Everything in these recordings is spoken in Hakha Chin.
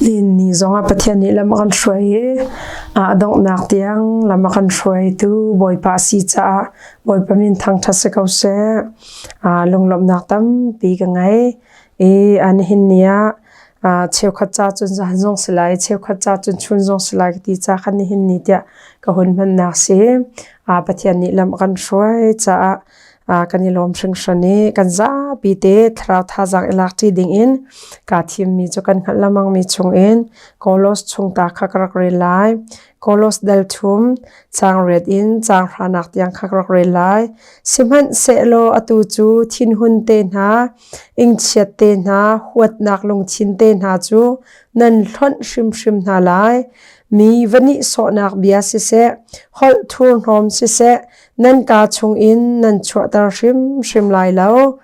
Ni zongah Pathian nih lam a kan hruai i a donghnak tiang lam a kan hruaitu Bawipa a si caah Bawipa min thangṭhat si ko seh. Lunglawmhnak tampi ka ngei i nihin ni ah cheukhat ca cun zan zong si lai, cheukhat ca cun chun zong si lai ka ti ca khan nihin ni tiah ka hun hmannak si. Pathian nih lam a kan hruai caah kan i lawm hringhran i kan zapi te thlarau thazaang i lakṭi dingin kaa thimmi cu kan hngalh lengmangmi chungin Kolos chungta kha ka rak rel lai. Kolos dal thum caang riat in caang hranak tiang kha ka rak rel lai. Sihmanhsehlaw atu cu thinhun te hna, ingchiat te hna, huatnak lungthin te hna cu nan hlonh hrimhrim hna lai. Mi va nihsawhnak bia siseh, holh thurhnawm siseh, nan kaa chungin nan chuahter hrimhrim lai lo.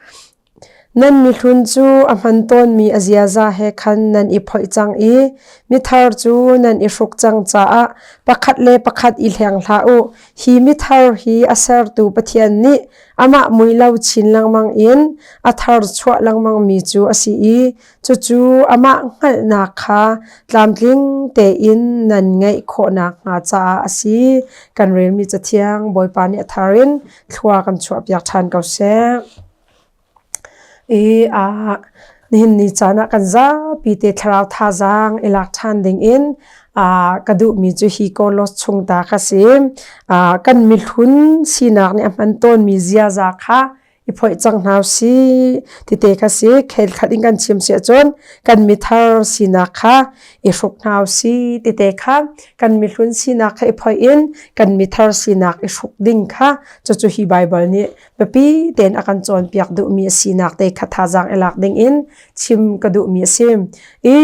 Nan mihlun cu a hman tawnmi a ziaza he khan nan i phoih cang i mithar cu nan i hruk cang caah pakhat le pakhat i hleng hlah u. Hi mithar hi a sertu Pathian nih amah mui lo chin lengmang in a thar chuah lengmangmi cu a si i Cucu amah hngalhnak kha tlamtling tein nan ngeih khawh nakhnga caah a si. Kan relmi Cathiang Bawipa nih a thar in thlua kan chuahpiak ṭhan ko seh. I ah nihin ni caan ah kan zapi te thlarau thazaang i lak ṭhan dingin ka duhmi cu hi Kolos chung ta kha si. Kan mihlun sinak nih a hman tawnmi ziaza kha i phoih cang hna usih tite kha si khel khat in kan chim si ahcun kan mithar sinak kha i hruk hna usih tite kha kan mihlun sinak kha i phoih in kan mithar sinak i hruk ding kha cucu hi Bible nih biapi tein a kan cawnpiak duhmi a sinak te kha thazaang i lak ding in chim ka duhmi a si. I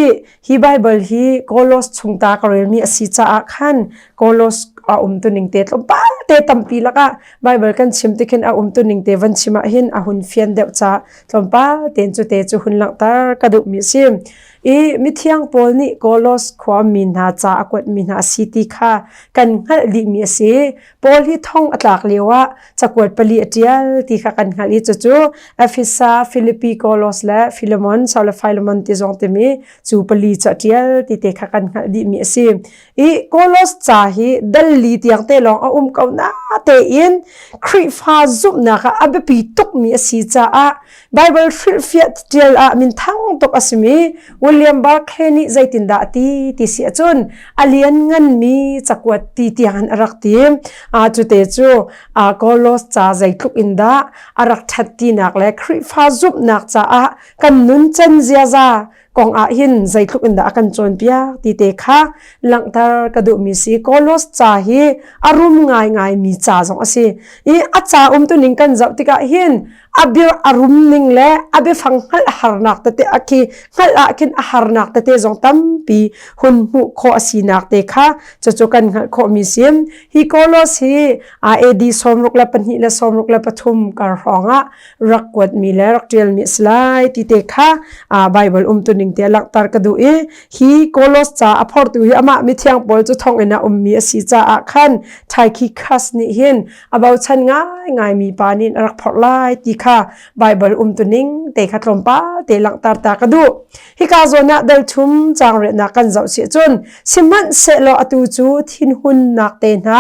hi Bible hi Kolos chungta ka relmi a si caah khan Kolos a umtuning te tlawmpal te tampi lakah Bible kan chim tikhin a umtuning te van chim ah hin a hun fian deuh ca tlawmpal tein cu te cu hun langhter ka duhmi a si. I mithiang Paul nih Kolos khua mi hna ca a kuatmi hna a si ti kha kan hngalh dihmi a si. Paul hi thong a tlak lio ah cakuat pali a ṭial ti kha kan hngalh i cucu Efesa, Filipi, Kolos le Filemon, sau le Philemon ti zong timi cu pali cu a ṭial ti te kha kan hngalh dihmi a si. I Kolos ca hi dal li tiang te lawng a um ko na tein Khrihfa zumhnak ah a biapi tukmi a si caah Bible hrilhfiah ṭial ah minthang tuk a simi William Barclay nih zeitindah a ti ti si ahcun a liannganmi cakuat ti tiang in a rak ti. Cu te cu Kolos ca zeitluk in dah a rak ṭhat tinak le Khrihfa zumhnak caah kan nuncan ziaza kong ah hin zeitluk in dah a kan cawnpiak ti te kha langhter ka duhmi si. Kolos ca hi a rum ngaingaimi ca zong a si. I a ca umtuning kan zoh tikah hin a bir a rum ning le a biafang hngalh harnak tete a khi hngalh ah khin a harnak tete zong tampi hun hmuh khawh a sinak te kha cucu kan hngalh khawhmi sim hi Kolos hi AD 62 le 63 kar hrawng ah rak kuatmi le rak ṭialmi a si lai ti te kha Bible umtuning te langhter ka duh i hi Kolos ca a phortu hi amah mithiang pawl cu thonginn ah ummi a si caah khan Tychicus nih hin a bochan ngaingai mi pa nih a rak phorh lai ti kha Baibal umtuning te kha tlawmpal te langhter ta ka duh. Hika zawn ah dal thum caang riahnak kan zoh si cun sihmanhsehlaw atu cu thinhunnak te hna,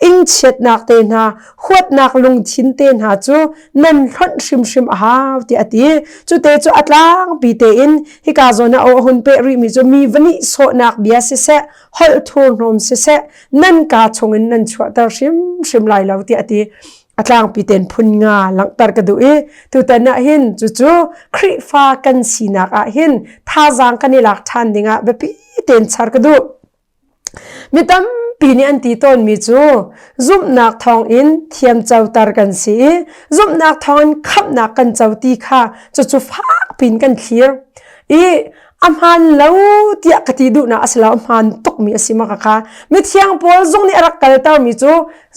ingchiatnak te hna, huatnak lungthin te hna cu nan hlonh hrimhrim a hau tiah a ti. Cute cu a tlangpi tein hika zawn ah a hun peh rihmi cu mi va nihsawhnak bia siseh, holh thurhnawm siseh, nan kaa chungin nan chuahter hrimhrim lai lo tiah a ti. A tlangpi ten phun nga langhter ka duh i tutan ah hin cucu Khrihfa kan sinak ah hin thazaang kan i lak ṭhan dingah biapi ten char ka duh. Mi tampi nih an ti tawnmi cu zumhnak thawngin thiam coter kan si i zumhnak thawngin khamhnak kan co ti kha cucu fak pin kan thlir. I a hmaan lo tiah ka ti duhnak a si lo a hmaan tukmi a si ma kha mithiang Paul zong nih a rak kaltermi cu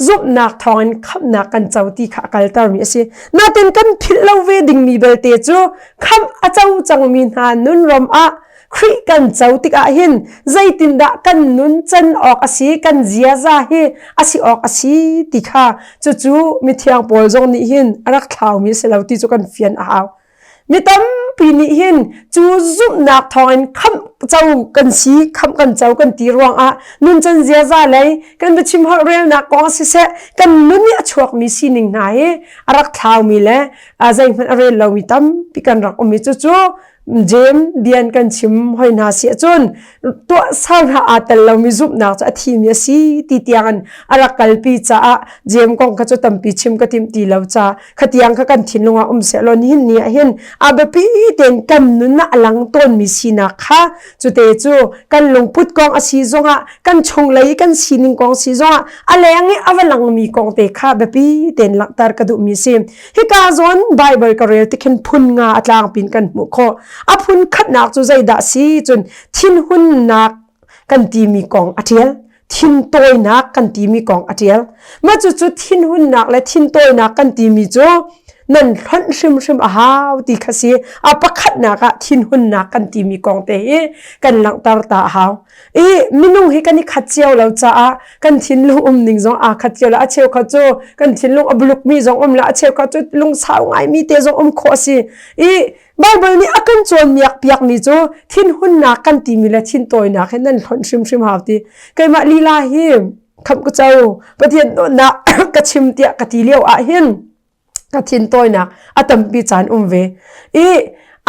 zumhnak thawngin khamhnak kan co ti kha a kaltermi a si natin kan philh lo ve dingmi belte cu khamh a co cangmi hna nun ram ah Khrih kan co tikah hin zeitindah kan nun can awk a si kan ziaza hi a si awk a si ti kha cucu mithiang Paul zong nih hin a rak thlaumi a si lo ti cu kan fian a hau Mi tampi tampi nih hin cu zumhnak thawngin khamh co kan si, khamh kan co kan ti ruangah nuncan ziaza lei kan biachim holh relnak kong siseh kan nun i a chuakmi sining hna hi a rak thlaumi le zeihmanh a rel lomi tampi kan rak um i cucu Jeim bian kan chim hoi hna si ahcun tuahser hna aa tel lomi zumhnak cu a thimi a si ti tiang in a rak kalpi caah Jeim kong kha cu tampi chim ka timh ti lo ca khatiang kha kan thinlung ah um seh law nihin ni ah hin a biapi tein kan nun ah a lang tawnmi sinak kha cute cu kan lungput kong a si zongah kan chunglei kan sining kong si zongah a leng i a va langmi kong te kha biapi tein langhter ka duhmi si. Hika zawn Bible ka rel tikhin phun nga a tlangpin kan hmuh khawh. A phun khatnak cu zeidah si cun thinhunnak kan timi kong a ṭial. Thintawinak kan timi kong a ṭial. Mah cucu thinhunnak le thintawinak kan timi cu nan hlonh hrimhrim a hau ti kha si. A pakhatnak ah thinhunnak kan timi kong te hi kan langhter ta a hau. I minung hi kan i khat cio lo caah kan thinlung um ning zong aa khat cio lo. A cheukhat cu kan thinlung a buluk mi zong um lo, a cheukhat cu lungsau ngai mi te zong um khawh a si. I Bible nih a kan cawnmiak piak mi cu thinhunnak kan timi le thintawinak hi nan hlonh hrimhrim hau ti. Keimah lila hi khamh ka co Pathian dawtnak ka chim tiah ka ti lio ah hin ka thintawinak a tampi caan um ve i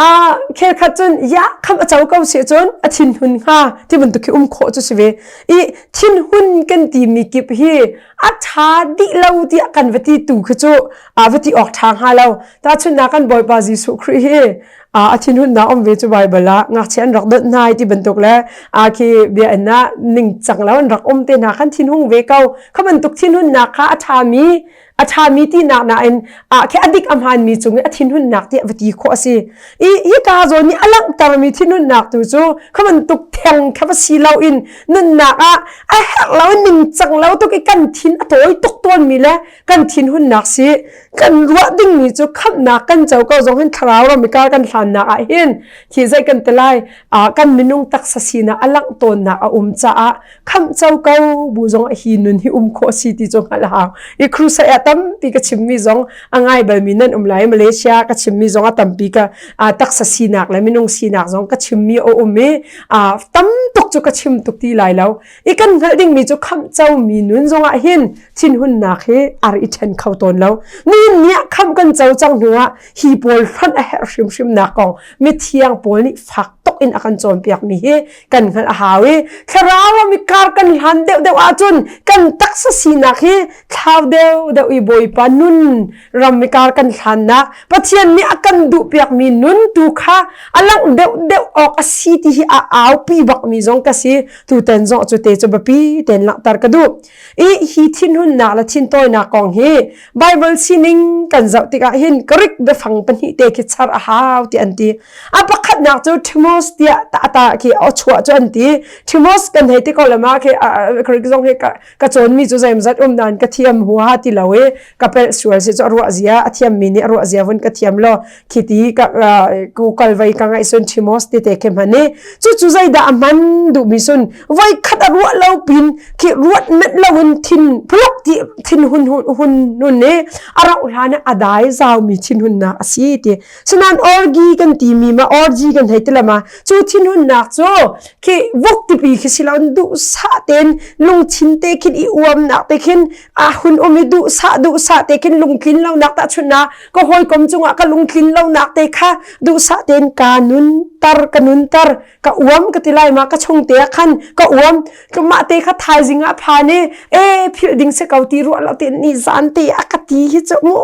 a khelkhat cun ya kham a co ko si cun a thinhun hnga ti bantuk khi um khawh cu si ve i thinhun kan timi kip hi a ṭha dih lo tiah kan va ti tu khi cu a va ti awk ṭha hnga lo tahchunhnak kan Bawipa Jesuh Khrih hi a thinhunnak um ve cu Bible ah ngakchia an rak dawt hna ti bantuk le a khi bia in ah ningcang lo an rak um te hna khan thinhung ve ko kha bantuk thinhunnak kha a ṭhami a ṭhami tinak nain ah khi a dik a hmaanmi cung i a thinhunnak tiah va ti khawh a si. I hika zawn nih a langhtermi thinhunnak tu cu kha bantuk theng kha va si loin nunnak ah a herh lo ningcang lo tuk i kan thin a tawi tuk tawnmi le kan thinhunnak si kan ruah dingmi cu khamhnak kan co ko zong hin thlarau ram i kar kan hlannak ah hin khi zei kan ti lai kan minung taksa sinak a langh tawnnak a um caah khamh co ko bu zong hi nun hi um khawh si ti cu hngalh hau i crusade ah tampi ka chimmi zong a ngai balmi nan um lai Malaysia ka chimmi zong a tampi ka taksa sinak le minung sinak zong ka chimmi a um i tam tuk cu ka chim tuk ti lai lo i kan hngalh dingmi cu khamh co mi nun zong ah hin thinhunnak hi ar i ṭhen kho tawn lo ni ni ah khamh kan co cang hnu ah hi pawl hlonh a herh hrimhrim nak kong mithiang pawl nih fak tuk in a kan cawnpiak mi hi kan hngalh a hau i thlarau mi kar kan hlan deuhdeuh ahcun kan taksa sinak hi thlau deuhdeuh i Bawipa nun ram mi kar kan hlannak Pathian nih a kan duhpiak mi nun tu kha a langh deuhdeuh awk a si ti hi a aupi bak mi zong ka si tutan zong cu te cu biapi ten langhter ka duh i hi thinhunnak le thintawinak kong hi Bible sining kan zoh tikah hin Greek biafang pahnih te khi char a hau ti an ti A pakhatnak cu Timos tiah ta ta khi a chuah cu an ti. Timos kan hei ti ko le ma khi Greek zong hi ka ka cawnmi cu zeimzat um nain ka thiam huaha ti lo i ka pelh sual si cu a ruah zia a thiammi nih a ruah zia vun ka thiam lo khi ti ka Google vei ka ngaih sun Timos ti te khi hman i cucu zeidah a hman duhmi sun voi khat a ruah lo pin khi ruat met lo in thin phuluk ti thin hun hun hun i a rauh hlan ah a dai zaumi thin hunnak a si ti Sinain orgi kan timi ma orgi kan hei ti lama cu thinhunnak cu khi vok tipi khi si lo duhsah tein lungthin te khin i uamnak te khin a hun um i duhsah duhsah te khin lungtlin lonak tahchunhnak ka hawikom cungah ka lungtlin lonak te kha duhsah tein ka nun tar ka nun tar ka uam ka ti lai ma ka chung te ah khan ka uam mah te kha thaizing ah phan i e philh ding si ko ti ruah lo te ni zan te a ka ti hi cu mu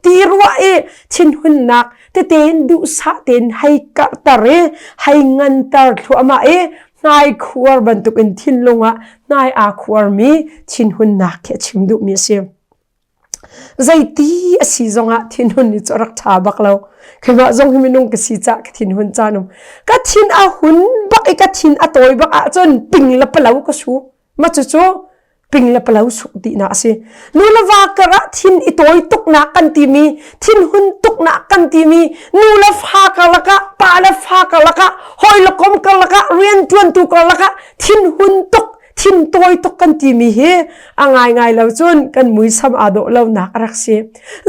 ti ruah i thinhunnak tete in duhsah tein hei karhter i hei nganter thluahmah i hnai khuar bantuk in thinlung ah hnai aa khuarmi thinhunnak khi a chim duhmi a si. Zeiti a si zongah thinhun ni cu a rak ṭha bak lo. Keimah zong hi minung ka si cah ka thinhun caan um. Ka thin a hun bak i ka thin a tawi bak ahcun ping le palo ka su. Mah cucu ping le palo suk dihnak a si. Nu le va karah thin i tawi tuknak kan timi, thinhun tuknak kan timi, nu le fa karlak ah, pa le fa karlak ah, hawi le kom karlak ah, rianṭuantu karlak ah thinhun tuk. Thin tawi tuk kan timi hi a ngaingai lo cun kan muisam aa dawh lonak a rak si.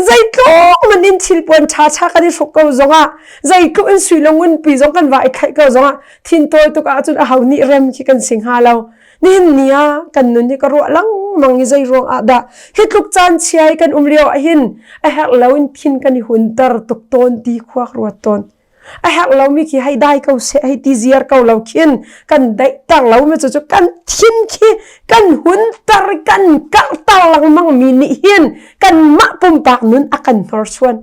Zeitluk man in thilpuan ṭhaṭha kan i hruk ko zongah, zeitluk in sui le ngunpi zong kan va i khaih ko zongah thin tawi tuk ahcun aho nih rem khi kan si hnga lo. Nihin ni ah kan nun hi ka ruah lengmang i zei ruang ah dah hi tluk caan chia i kan um lio ah hin a herh lo in thin kan i hunter tuk tawn ti khua ka ruat tawn. A herh lomi khi hei dai ko seh hei ti ziar ko lo khin kan daihter lo mi cu cu kan thin khi kan hunter kan karhter lengmang mi nih hin kanmah pumpak nun a kan hnorsuan.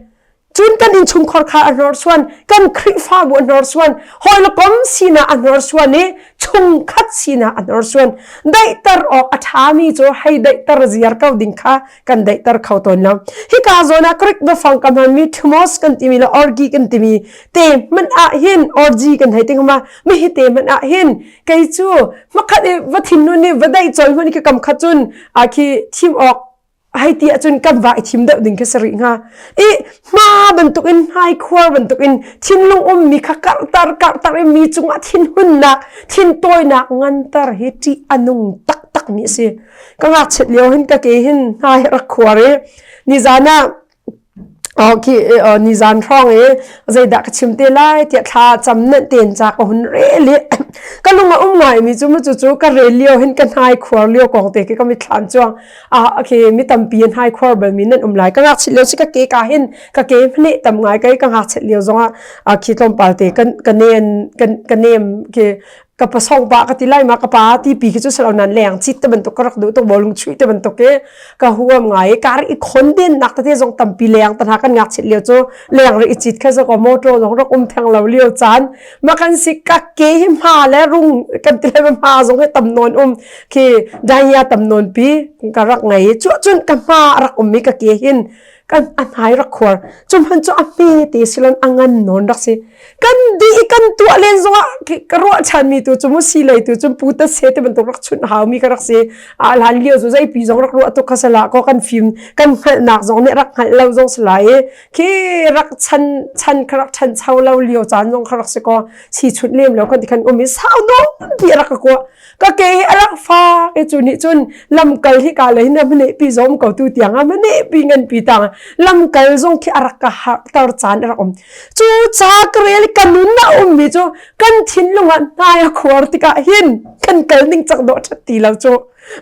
Cun kan innchungkhar kha a hnorsuan, kan Khrihfabu a hnorsuan, hawi le kom sinak a hnorsuan i chungkhat sinak a hnorsuan. Daihter awk a ṭhami cu hei daihter ziar ko ding kha kan daihter kho tawn lo. Hika zawn ah Greek biafang ka hmanmi thumos kan timi le orgi kan timi te hmanh ah hin orgi kan hei ti ma mi hi te hmanh ah hin kei cu hmakhat i va thinlun i va daih cawi hmanh khi kam khat cun a khi thim awk hei ti ahcun kan va i thim deuh ding khi si rih hnga. I hma bantukin hmaikhuar bantukin thinlung ummi kha karhter karhter i mi cungah thinhunnak thintawinak nganter hi ṭih a nung taktak mi a si. Ka ngakchiat lio hin ka ke hin hna hi rak khuar i nizan ah khi nizan hrawng i zeidah ka chim te lai tiah thla cam nanh ten ca ka hun rel i ka lung a um ngai mi cu mu cu cu ka rel lio hin ka hnai khuar lio kong te khi ka mitthlam chuang ah khi mi tampi an hnai khuar bal mi nan um lai ka ngakchit lio si ka ke ka hin ka ke hmane tam ngai kai ka ngakchit lio zongah khi tlawmpal te kan ka nen kan ka nem khi ka pasong pa ka ti lai ma ka pa ti pi khi cu salo nan leng chit te bantuk ka rak duh tuk bolung chui te bantuk ke ka huam ngai kar i khon den nak te zong tampi leng ta kan ngak chit lio cu leng ri i chit kha zo ko motor zong rak um theng lo lio caan ma kan si ka ke hi ma le rung kan ti lai ma zong he tam non um khi daya tam non pi ka rak ngai chu chun ka ma rak um mi ka ke hin kan a hnai rak khuar cu hman cu a hme te silon a ngan non rak si kan di kan tuah len zongah ka ruah chan mi tu cu mu si lei tu cu pu ta se te bantuk rak chunh hau mi ka rak si a hlan lio cu zei pi zong rak ruah tuk kha sala ko kan fim kan hngalhnak zong nih rak hngalh lo zong sala i khi rak chan chan kha rak chan chau lo lio caan zong kha rak si ko si chunh lem lo kan ti khan um i sau dong pi rak ka kuah ka ke hi a rak fak i cu nih cun lamkal hi ka lei na mane pi zom ko tu tiang a mane pi ngan pi tang lamkal zong khi a rak ka harter caan a rak um cu ca ka rel ka nun na um mi cu kan thinlung ah hnai a khuar tikah hin kan kal ning cak dawh ṭhat ti lo cu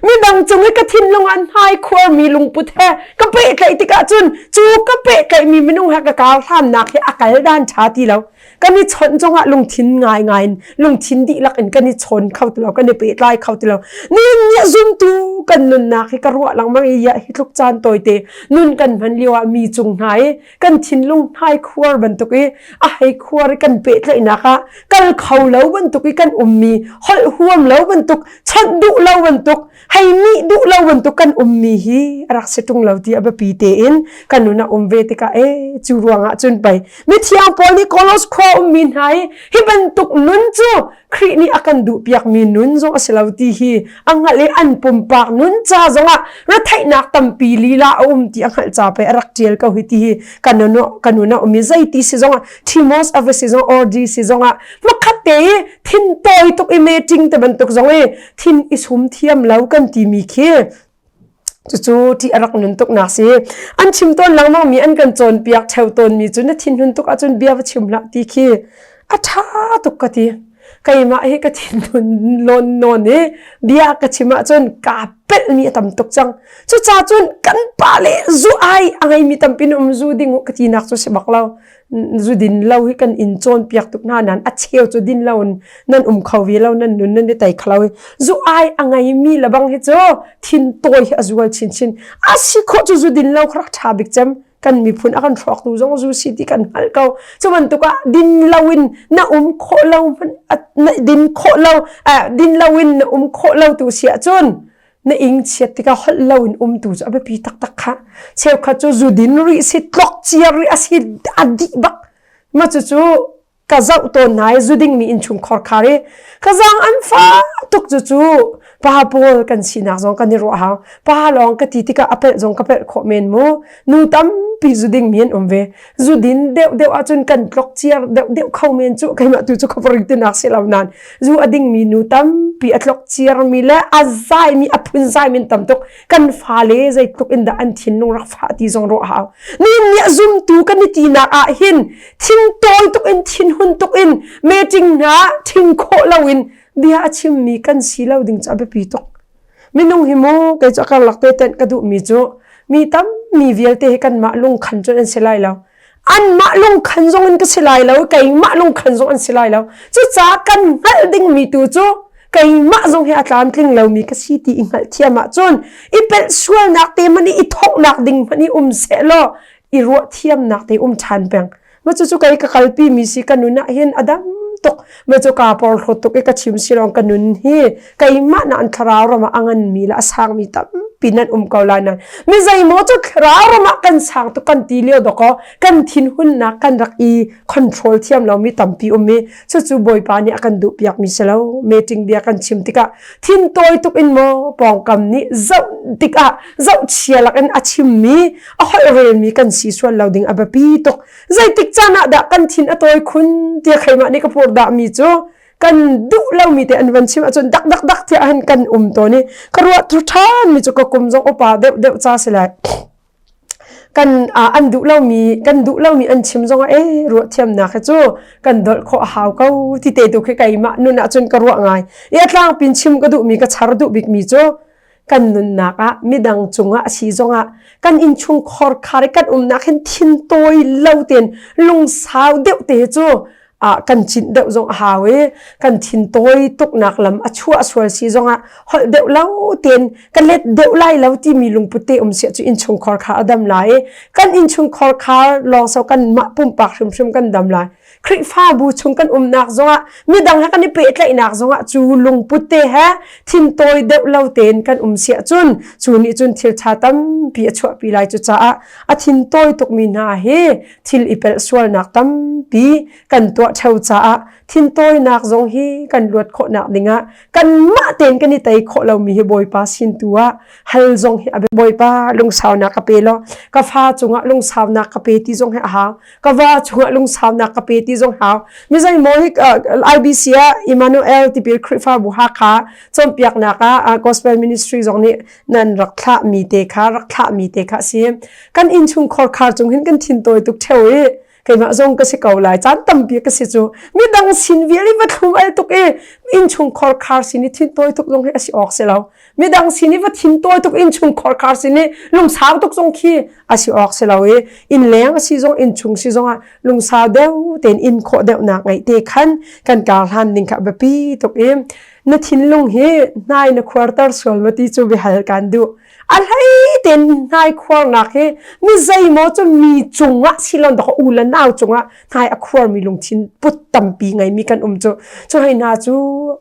midang cung i ka thinlung ah hnai khuar mi lungput he ka pehtlaih tikah cun cu ka pehtlaih mi minung he ka kar hlannak hi a kal dan ṭha ti lo kan i chawnh zongah lungthin ngaingai in lungthin dihlak in kan i chawn kho ti lo kan i pehtlai kho ti lo ni nih zumtu kan nunnak hi ka ruah lengmang i ya hi tluk caan tawite nun kan hman lio ah mi cung hna i kan thinlung hnai khuar bantuk i a hei khuar i kan pehtlaihnak ah kal kho lo bantuk i kan ummi holh huam lo bantuk chawnh duh lo bantuk hei nih duh lo bantuk kan ummi hi a rak si ṭung lo ti a biapi tein kan nun a um ve tikah e cu ruangah cun pei mithiang Paul nih Kolos khua ummi hna hi hi bantuk nun cu Khrih nih a kan duhpiakmi nun zong a si lo ti hi a hngalh i an pumpak nun ca zongah retheihnak tampi lila a um ti a hngalh ca pei a rak ṭial ko hi ti hi kan nun kan nun a um i zeiti si zongah Timos a va si zong Ordi si zongah hmakhat te i thin tawi tuk i meeting te bantuk zong i thin i sum thiam lo kan timi khi cucu ṭih a rak nun tuk nak si an chim tawn lengmang mi an kan cawnpiak ṭheo tawn mi cu na thinhun tuk ahcun bia va chim hlah ti khi a ṭha tuk ka ti keimah hi ka thinhun lawn nawn i bia ka chim ahcun kaa pelh mi a tam tuk cang cucaah cun kan pa le zu ai a ngei mi tampi na um zu ding u ka ti nak cu si bak lo zu din lo hi kan in cawnpiak tuk hna nan a cheu cu din lo in nan um kho ve lo nan nun nan i tei khlo i zu ai a ngei mi le bang hi cu thin tawi hi a zual chinchin a si khawh cu zu din lo kha rak ṭha bik cem kan miphun a kan hrawktu zong zu si ti kan hngalh ko cu bantuk ah din lo in na um khawh lo na din khawh lo din lo in na um khawh lo tu si ahcun na ing chiat tikah holh lo in umtu cu a biapi taktak kha cheukhat cu zudin rih si tlok ciar rih a si a dih bak ma cucu Ka zoh tawn hna i zu dingmi innchung khorkhar i ka zaang an fak tuk cu cu pa pawl kan sinak zong kan i ruah hau. Pa lawng ka ti tikah a pelh zong ka pelh khawh men mu. Nu tampi zu dingmi an um ve. Zu din deuh deuh ahcun kan tlok ciar deuh deuh kho men cu keimah tu cu khuaparing tinak si lo nain zu a dingmi nu tampi a tlok ciarmi le a zaimi a phunzai min tam tuk kan fale zeitluk in dah an thinlung rak fah ti zong ruah hau. Nihin ni a zumtu kan i tinak ah hin thin tawi tuk in thinhun tuk in meeting hna thing khawh loin bia a chimmi kan si lo ding cu a biapi tuk. Minung hi mu kei cu a karlak te tenh ka duhmi cu mi tammi vialte hi kanmah lungkhan cun an si lai lo. Anmah lungkhan zong in ka si lai lo, keimah lungkhan zong an si lai lo. Cucaah kan hngalh dingmi tu cu keimah zong hi a tlamtling lomi ka si ti i hngalh thiam ahcun i pelh sualnak te hmanh i i thawknak ding hmanh i um seh law i ruah thiamnak te um ṭhan peng. Ma cucu kei ka kalpi mi si ka nun ah hin a dam tuk. Ma cu kaa porhlawt tuk i ka chim si lawng ka nun hi keimah na an thlarau ram ah a ngan mi le a sang mi tampi nan um ko lai nan. Mi zeimaw cu thlarau ram ah kan sang tuk kan ti lio dawkaw kan thinhunnak kan rak i control thiam lo mi tampi um i cucu Bawipa nih a kan duh piak mi si lo. Meeting bia kan chim tikah thin tawi tuk in maw pawngkam nih zoh tikah zohchia lak in a chimmi a holh relmi kan si sual lo ding a biapi tuk. Zeitik caan ah dah kan thin a tawi khun tiah keimah nih ka pur dahmi cu kan duh lomi te an van chim ahcun dak dak dak tiah hin kan um tawn i ka ruah thu ṭhan mi cu ka kum zong upa deuh deuh ca si lai kan an duh lomi kan duh lomi an chim zong ah e ruah thiamnak hi cu kan dolh khawh a hau ko ti te tu khi keimah nun ahcun ka ruah ngai i a tlangpin chim ka duhmi ka char duh bikmi cu kan nunnak ah midang cungah a si zongah kan innchung khorkhar i kan umnak hin thin tawi lo tein lungsau deuh te cu kan cinh deuh zong a hau i kan thin tawi tuknak lam a chuah sual si zongah holh deuh lo tein ka let deuh lai lo timi lungput te um siah cu innchungkhar kha a dam lai i kan innchungkhar kha lawng so kan mah pumpak hrimhrim kan dam lai Khrihfabu chung kan umnak zongah midang he kan i pehtlaihnak zongah cu lungput te he thintawi deuh lo tein kan um siah cun cu nih cun thil ṭha tampi a chuahpi lai cucaah a thintawi tukmi hna hi thil i pelh sualnak tampi kan tuah ṭheo caah thintawinak zong hi kan luat khawhnak dingah kanmah tein kan i tei khawh lomi hi Bawipa sin tu ah hal zong hi a Bawipa lungsaunak ka pe law ka fa cungah lungsaunak ka pe ti zong hi a hau ka va chungah lungsaunak ka pe ti zong hau mi zeimaw hi IBC ah Emmanuel tipil Khrihfabu Hakha cawnpiaknak ah gospel ministry zong nih nan rak thlah mi te kha rak thlah mi te kha si kan innchung khorkhar cung hin kan thin tawi tuk theo i keimah zong ka si ko lai caan tampi ka si cu midang sin vial i va thlum al tuk i innchung khorkhar sin i thin tawi tuk zong hi a si awk si lo midang sin i va thin tawi tuk innchung khorkhar sin i lungsau tuk zong khi a si awk si lo i innleng a si zong innchung si zong ah lungsau deuh tein in khawh deuhnak ngeih te khan kan kar hlan ding kha biapi tuk i na thinlung hi hnai na khuarter sual ma ti cu biahal kan duh a hlei tein hnai khuarnak hi mi zeimaw cu mi cungah silon dok u le nau cungah hnai a khuarmi lungthin put tampi ngeimi kan um cu cu hei hna cu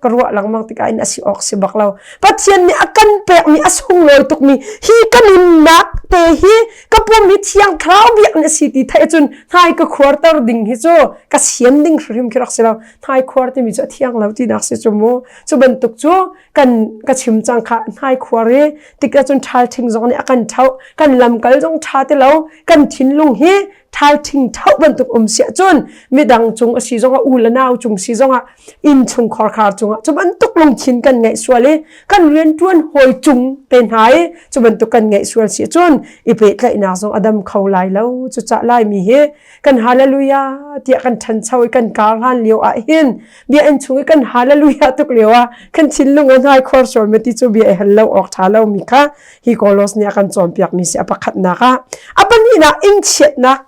ka ruah lengmang tikah in a si awk si bak lo Pathian nih a kan pekmi a sunglawi tukmi hi ka nunnak te hi ka pum hi thiang thlarau biakinn a si ti theih cun hnai ka khuarter ding hi cu ka sian ding hrimhrim khi rak si lo hnai khuar timi cu a thiang lo tinak si cu mu cu bantuk cu kan ka chim cang kha hnai khuar i tikah cun ṭhal ṭhing zong nih a kan ṭhoh kan lamkal zong ṭha ti lo kan thinlung hi ṭhal ṭhing ṭhoh bantuk um siah cun midang cung a si zongah u le nau cung si zongah inn chung khorkhar cungah cu bantuk lungthin kan ngeih sual i kan rianṭuan hawi cung te hna i cu bantuk kan ngeih sual si cun i pehtlaihnak zong a dam kho lai lo cucah laimi hi kan hallelujah tiah kan ṭhancho i kan kar hlan lio ah hin biakinn chung i kan hallelujah tuk lio ah kan thinlung a hnai khor sual ma ti cu bia i hal lo awk ṭha lo mi kha hi Kolos nih a kan cawnpiak mi si a pakhatnak ah a pahnihnak ing chiatnak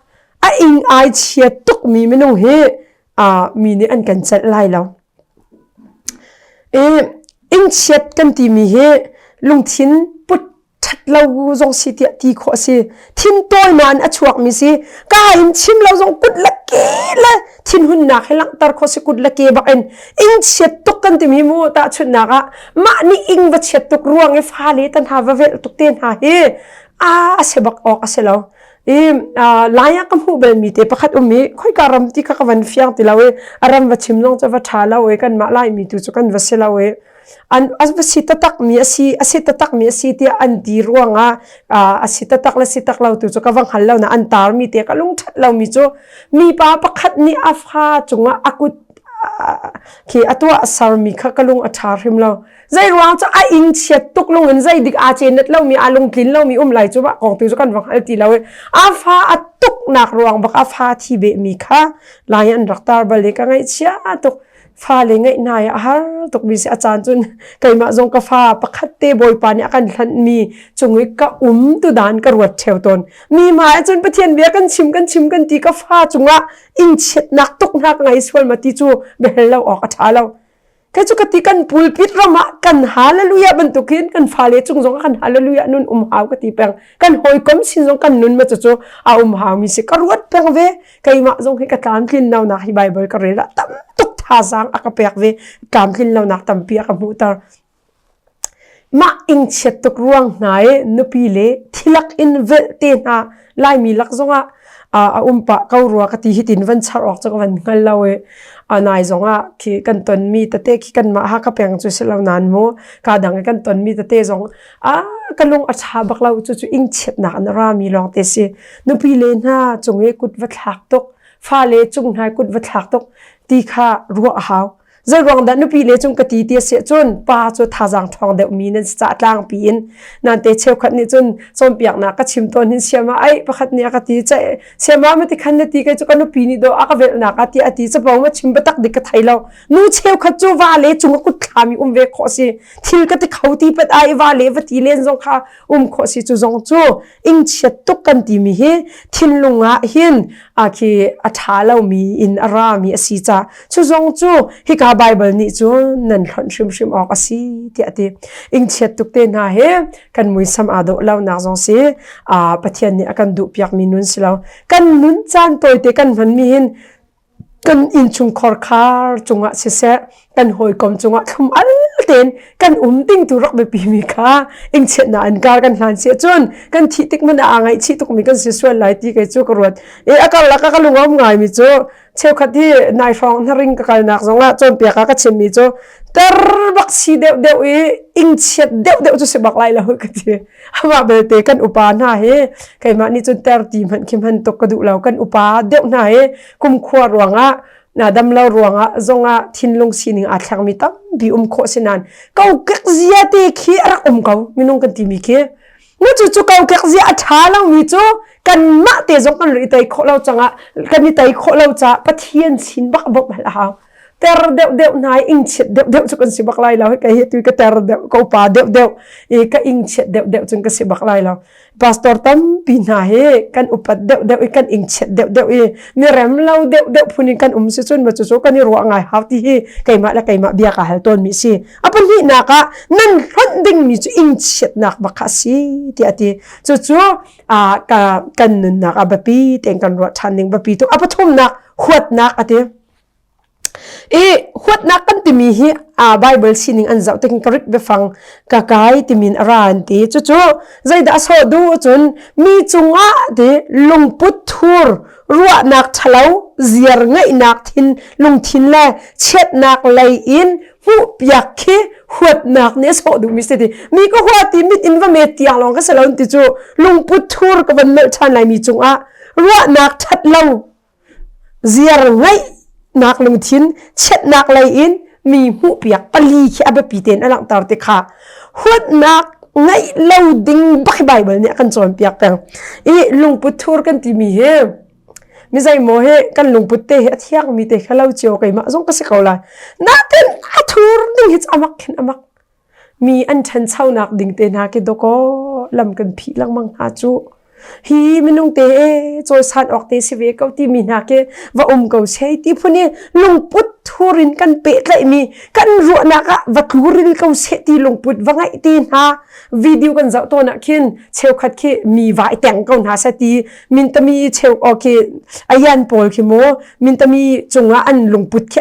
a ing ai chia tukmi minung hi mi nih an kan celh lai lo i ing chiat kan timi hi lungthin put ṭhat lo zong si tiah ti khawh a si thin tawi nain a chuakmi si ka in chim lo zong kut le ke le thinhunnak he langhter khawh si kut le ke bak in ing chiat tuk kan timi mu tahchunhnak ah mah nih ing va chiat tuk ruang i fale tan hna va velh tuk te hna hi. A a si bak awk a si lo. I lai ah ka hmuh balmi te pakhat um i khoika ram ti kha ka van fiang ti lo i a ram va chim zong cu va ṭha lo i kanmah Laimi tu cu kan va si lo i an a va si taktak mi a si a si taktak mi a si tiah an ti ruangah a si taktak le si tak lo tu cu ka va hngal lo na an tar mi te ka lung ṭhat lo mi cu mipa pakhat nih a fa cungah a kut khi a tuah sermi kha ka lung a ṭha hrim lo. Zei ruang cu a ing chiat tuk lung in zei dik aa cenet lomi aa lungtlin lomi um lai cu mah kong tu cu kan va hngal ti lo i a fa a tuknak ruang bak a fa thi behmi kha lai an rak tar bal i ka ngaihchia tuk. Fale ngeih hna i a har tuk mi si a caan cun keimah zong ka fa pakhat te Bawipa nih a kan hlanhmi cung i ka um tu dan ka ruat ṭheo tawn. Mi hmai ah cun Pathian bia kan chim kan chim kan ti ka fa cungah ingchiatnak tuk hna ka ngei sual ma ti cu biahal lo awk a ṭha lo. Kei cu ka ti kan pulpit ram ah kan hallelujah bantukin kan fale cung zong kan hallelujah nun um hau ka ti peng. Kan hawikom sin zong kan nun ma cu a um hau mi si ka ruat peng ve. Keimah zong hi ka tlamtlin lonak hi Bible ka rel ah tam tuk thazaang a ka pek ve. Tlamtlin lonak tampi a ka hmuhter. Mah ingchiat tuk ruang hna i nupi le thilak in velh te hna Laimi lak zongah a um pah ko rua ka ti hitin van char awk cu ka van hngal lo i a nai zongah khi kan tonmi tete khi kanmah Hakha peng cu si lo nain mu ka dang i kan tonmi tete zong a ka lung a ṭha bak lo cu cu ingchiatnak in a rami lawng te si nupi le hna cung i kut va thlak tuk fale cung hna i kut va thlak tuk ti kha ruah a hau Zeiruang dah nupi le cung ka ti ti a si ahcun pa cu thazaang ṭhawng deuhmi nan si caah tlangpi in nan te cheukhat nih cun cawnpiaknak ka chim tawn hin siama ai pakhat nih a ka ti ceih siama ma ti khan na ti kei cu ka nupi nih dawh a ka velhnak a ti a ti capo ma chim biatak dik ka thei lo nu cheukhat cu va le cung a kut thlami um ve khawh si thil ka ti kho ti pat ai va le va ti len zong kha um khawh si cu zong cu ingchiat tuk kan timi hi thinlung ah hin a khi a ṭha lomi in a rami a si ca cu zong cu hika Bible nih cun nan hlonh hrimhrim awk a si tiah a ti ingchiat tuk te hna he kan muisam aa dawh lonak zong si Pathian nih a kan duh piakmi nun si lo kan nun caan tawite kan hmanmi hin kan innchungkhar khar cungah siseh kan hawikom cungah thlum al tein kan um ding tu rak biapi mi kha ingchiatnak an kar kan hlan si cun kan thih tik man ah ngaihchih tuk mi kan si sual lai ti kei cu ka ruat e a karlak ka lungom ngai mi cu cheukhat hi nai hrawng hnaring ka kalnak zongah cawnpiak ah ka chim mi cu ter bak si deuh deuh i ingchiat deuh deuh cu si bak lai lo ka ti Amah belte kan upa hna hi keimah nih cun ter ti hmanh khi hman tuk ka duh lo. Kan upa deuh hna hi kumkhua ruangah na dam lo ruangah zongah thinlung sining aa thlengmi tampi um khawh si nain kokek zia te khi a rak um ko minung kan timi khi. Na cu cu kokek zia a ṭha lomi cu kanmah te zong kan ri tei khawh lo cangah kan i tei khawh lo caah Pathian sin bak bawmh hal a hau. Ter deuh deuh hna i ingchiat deuh deuh cu kan si bak lai lo. Hika hi tu ka ter deuh ka upa deuh deuh i ka ingchiat deuh deuh cun ka si bak lai lo. Pastor tampi hna hi kan upat deuh deuh i kan ingchiat deuh deuh i mi rem lo deuh deuh phun in kan um si cun ma cucu kan i ruah ngai hau ti hi keimah le keimah bia ka hal tawn mi si. A pahnihnak ah nan hlonh dingmi cu ingchiatnak bak kha a si tiah a ti. Cucu a ka kan nunnak a biapi tein kan ruah ṭhan ding biapi tuk. A pathumnak huatnak a ti. I huatnak kan timi hi a Bible sining an zoh tik Greek biafang ka kai timin a ra an ti. Cucu zeidah a sawh duh cun mi cungah ti lungput thur ruahnak ṭhalo ziar ngeihnak thin lungthin le chiatnak lei in hmuhpiak khi huatnak nih a sawh duhmi si ti. Mi ka hua ti mit in va met tiang lawng ka si lo ti cu lungput thur ka van melh ṭhan lai mi cungah ruahnak ṭhat lo Ziar ngeihnak lungthin chiatnak lei in mi hmuhpiak pali khi a biapi tein a langhter ti kha huatnak ngeih lo ding bak hi Baibal nih a kan cawnpiak peng. I lungput thur kan timi hi mi zeimaw hi kan lungput te hi a thiangmi te kha lo cio keimah zong ka si ko lai. Natin a thur ding hi cu amak khin amak. Mi an ṭhanchonak ding te hna khi dawkaw lam kan phih lengmang hna cu. Hi minung te e cawisan awk te si ve ko timi hna khi va um ko seh ti phun i lungput thur in kan pehtlaihmi kan ruahnak ah va tluril ko seh ti lungput va ngaih te hna video kan zoh tawn ah khin cheukhat khi mi vai teng ko hna seh ti mintami cheu o khi ayan pawl khi mu mintami cungah an lungput khi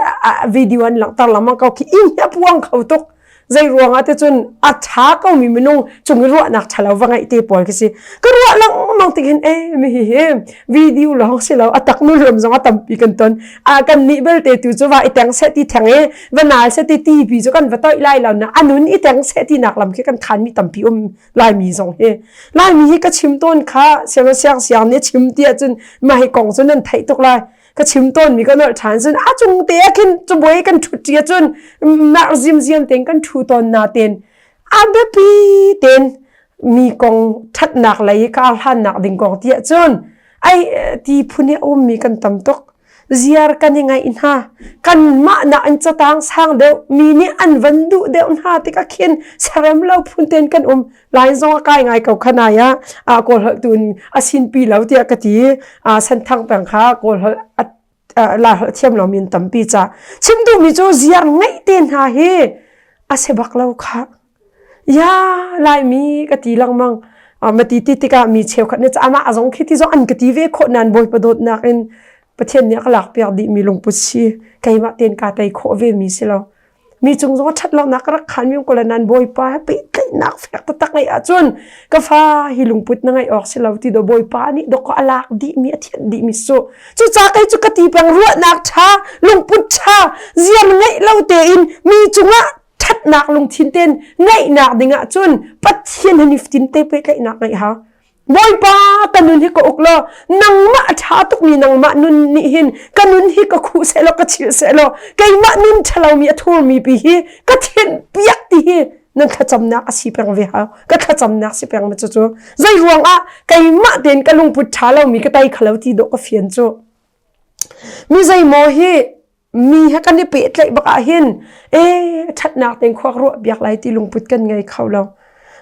video an langhter lengmang ko khi ing hi a puang kho tuk. Zei ruangah te cun a ṭha ko mi minung cung i ruahnak ṭhalo va ngeih te pawl khi si. Ka ruah lengmang tik hin e mi hi hi video lawng si lo a tak nu lam zong a tampi kan ton. A kan nih belte tu cu va i teng seh ti theng i va nal seh ti ti pi cu kan va toih lai lo na anun i teng seh ti nak lam khi kan khan mi tampi um Laimi zong hi. Laimi hi ka chim tawn kha siang siang siang nih chim ti ahcun mah hi kong cu nan theih tuk lai. Ka chim tawn mi ka nolh ṭhan cun a cung te ah khin cabuai kan ṭhut ṭi ahcun nak zimziam tein kan ṭhu tawn na ten a biapi ten mi kong ṭhatnak lei kar hlannak ding kong ti ahcun ai ti phun i a ummi kan tam tuk. Ziar kan i ngaih hna. Kanmah nak in catang sang deuh mi nih an van duh deuh hna tikah khin serem lo phun ten kan um. Lai zong a kai ngai ko khanai ah a kawl holh tu in a sinpi lo tiah ka ti. A senthang peng kha kawl holh lai holh thiam lo min tampi ca. Chim duhmi cu ziar ngaih te hna hi a si bak lo kha. Ya Laimi ka ti lengmang. Ma ti ti tikah mi cheukhat nih amah a zong khi ti zong an ka ti ve khawh nain Bawipa dawtnak in Pathian nih a ka lakpiak dih mi lungput si keimah tein kaa tei khawh ve mi si lo. Mi cung zong a ṭhat lonak ka rak khan mi ko le nan Bawipa he pehtlaihnak fek taktak ngeih ahcun ka fa hi lungput na ngeih awk si lo ti do Bawipa nih dawk a lak dih mi a thianh dih mi su. Cucaah kei cu ka ti peng ruahnak ṭha lungput ṭha ziam ngeih lo tein mi cungah ṭhatnak lungthin tein ngeihnak ding ahcun Pathian he nifatin te pehtlaihnak ngeih hau. Bawipa ka nun hi ka uk law nangmah a ṭha tukmi nangmah nun nih hin ka nun hi ka khuh sehlaw ka chilh sehlaw keimah nun ṭhalomi a thurmi pi hi ka thianh piak ti hi nan thlacamnak a si peng ve hau ka thlacamnak si peng ma cucu zei ruangah keimah tein ka lungput ṭha lomi ka tei khalo ti dawh ka fian cu mi zeimaw hi mi he kan i pehtlaih bak ah hin e ṭhatnak tein khua ruah biak lai ti lungput kan ngei kho lo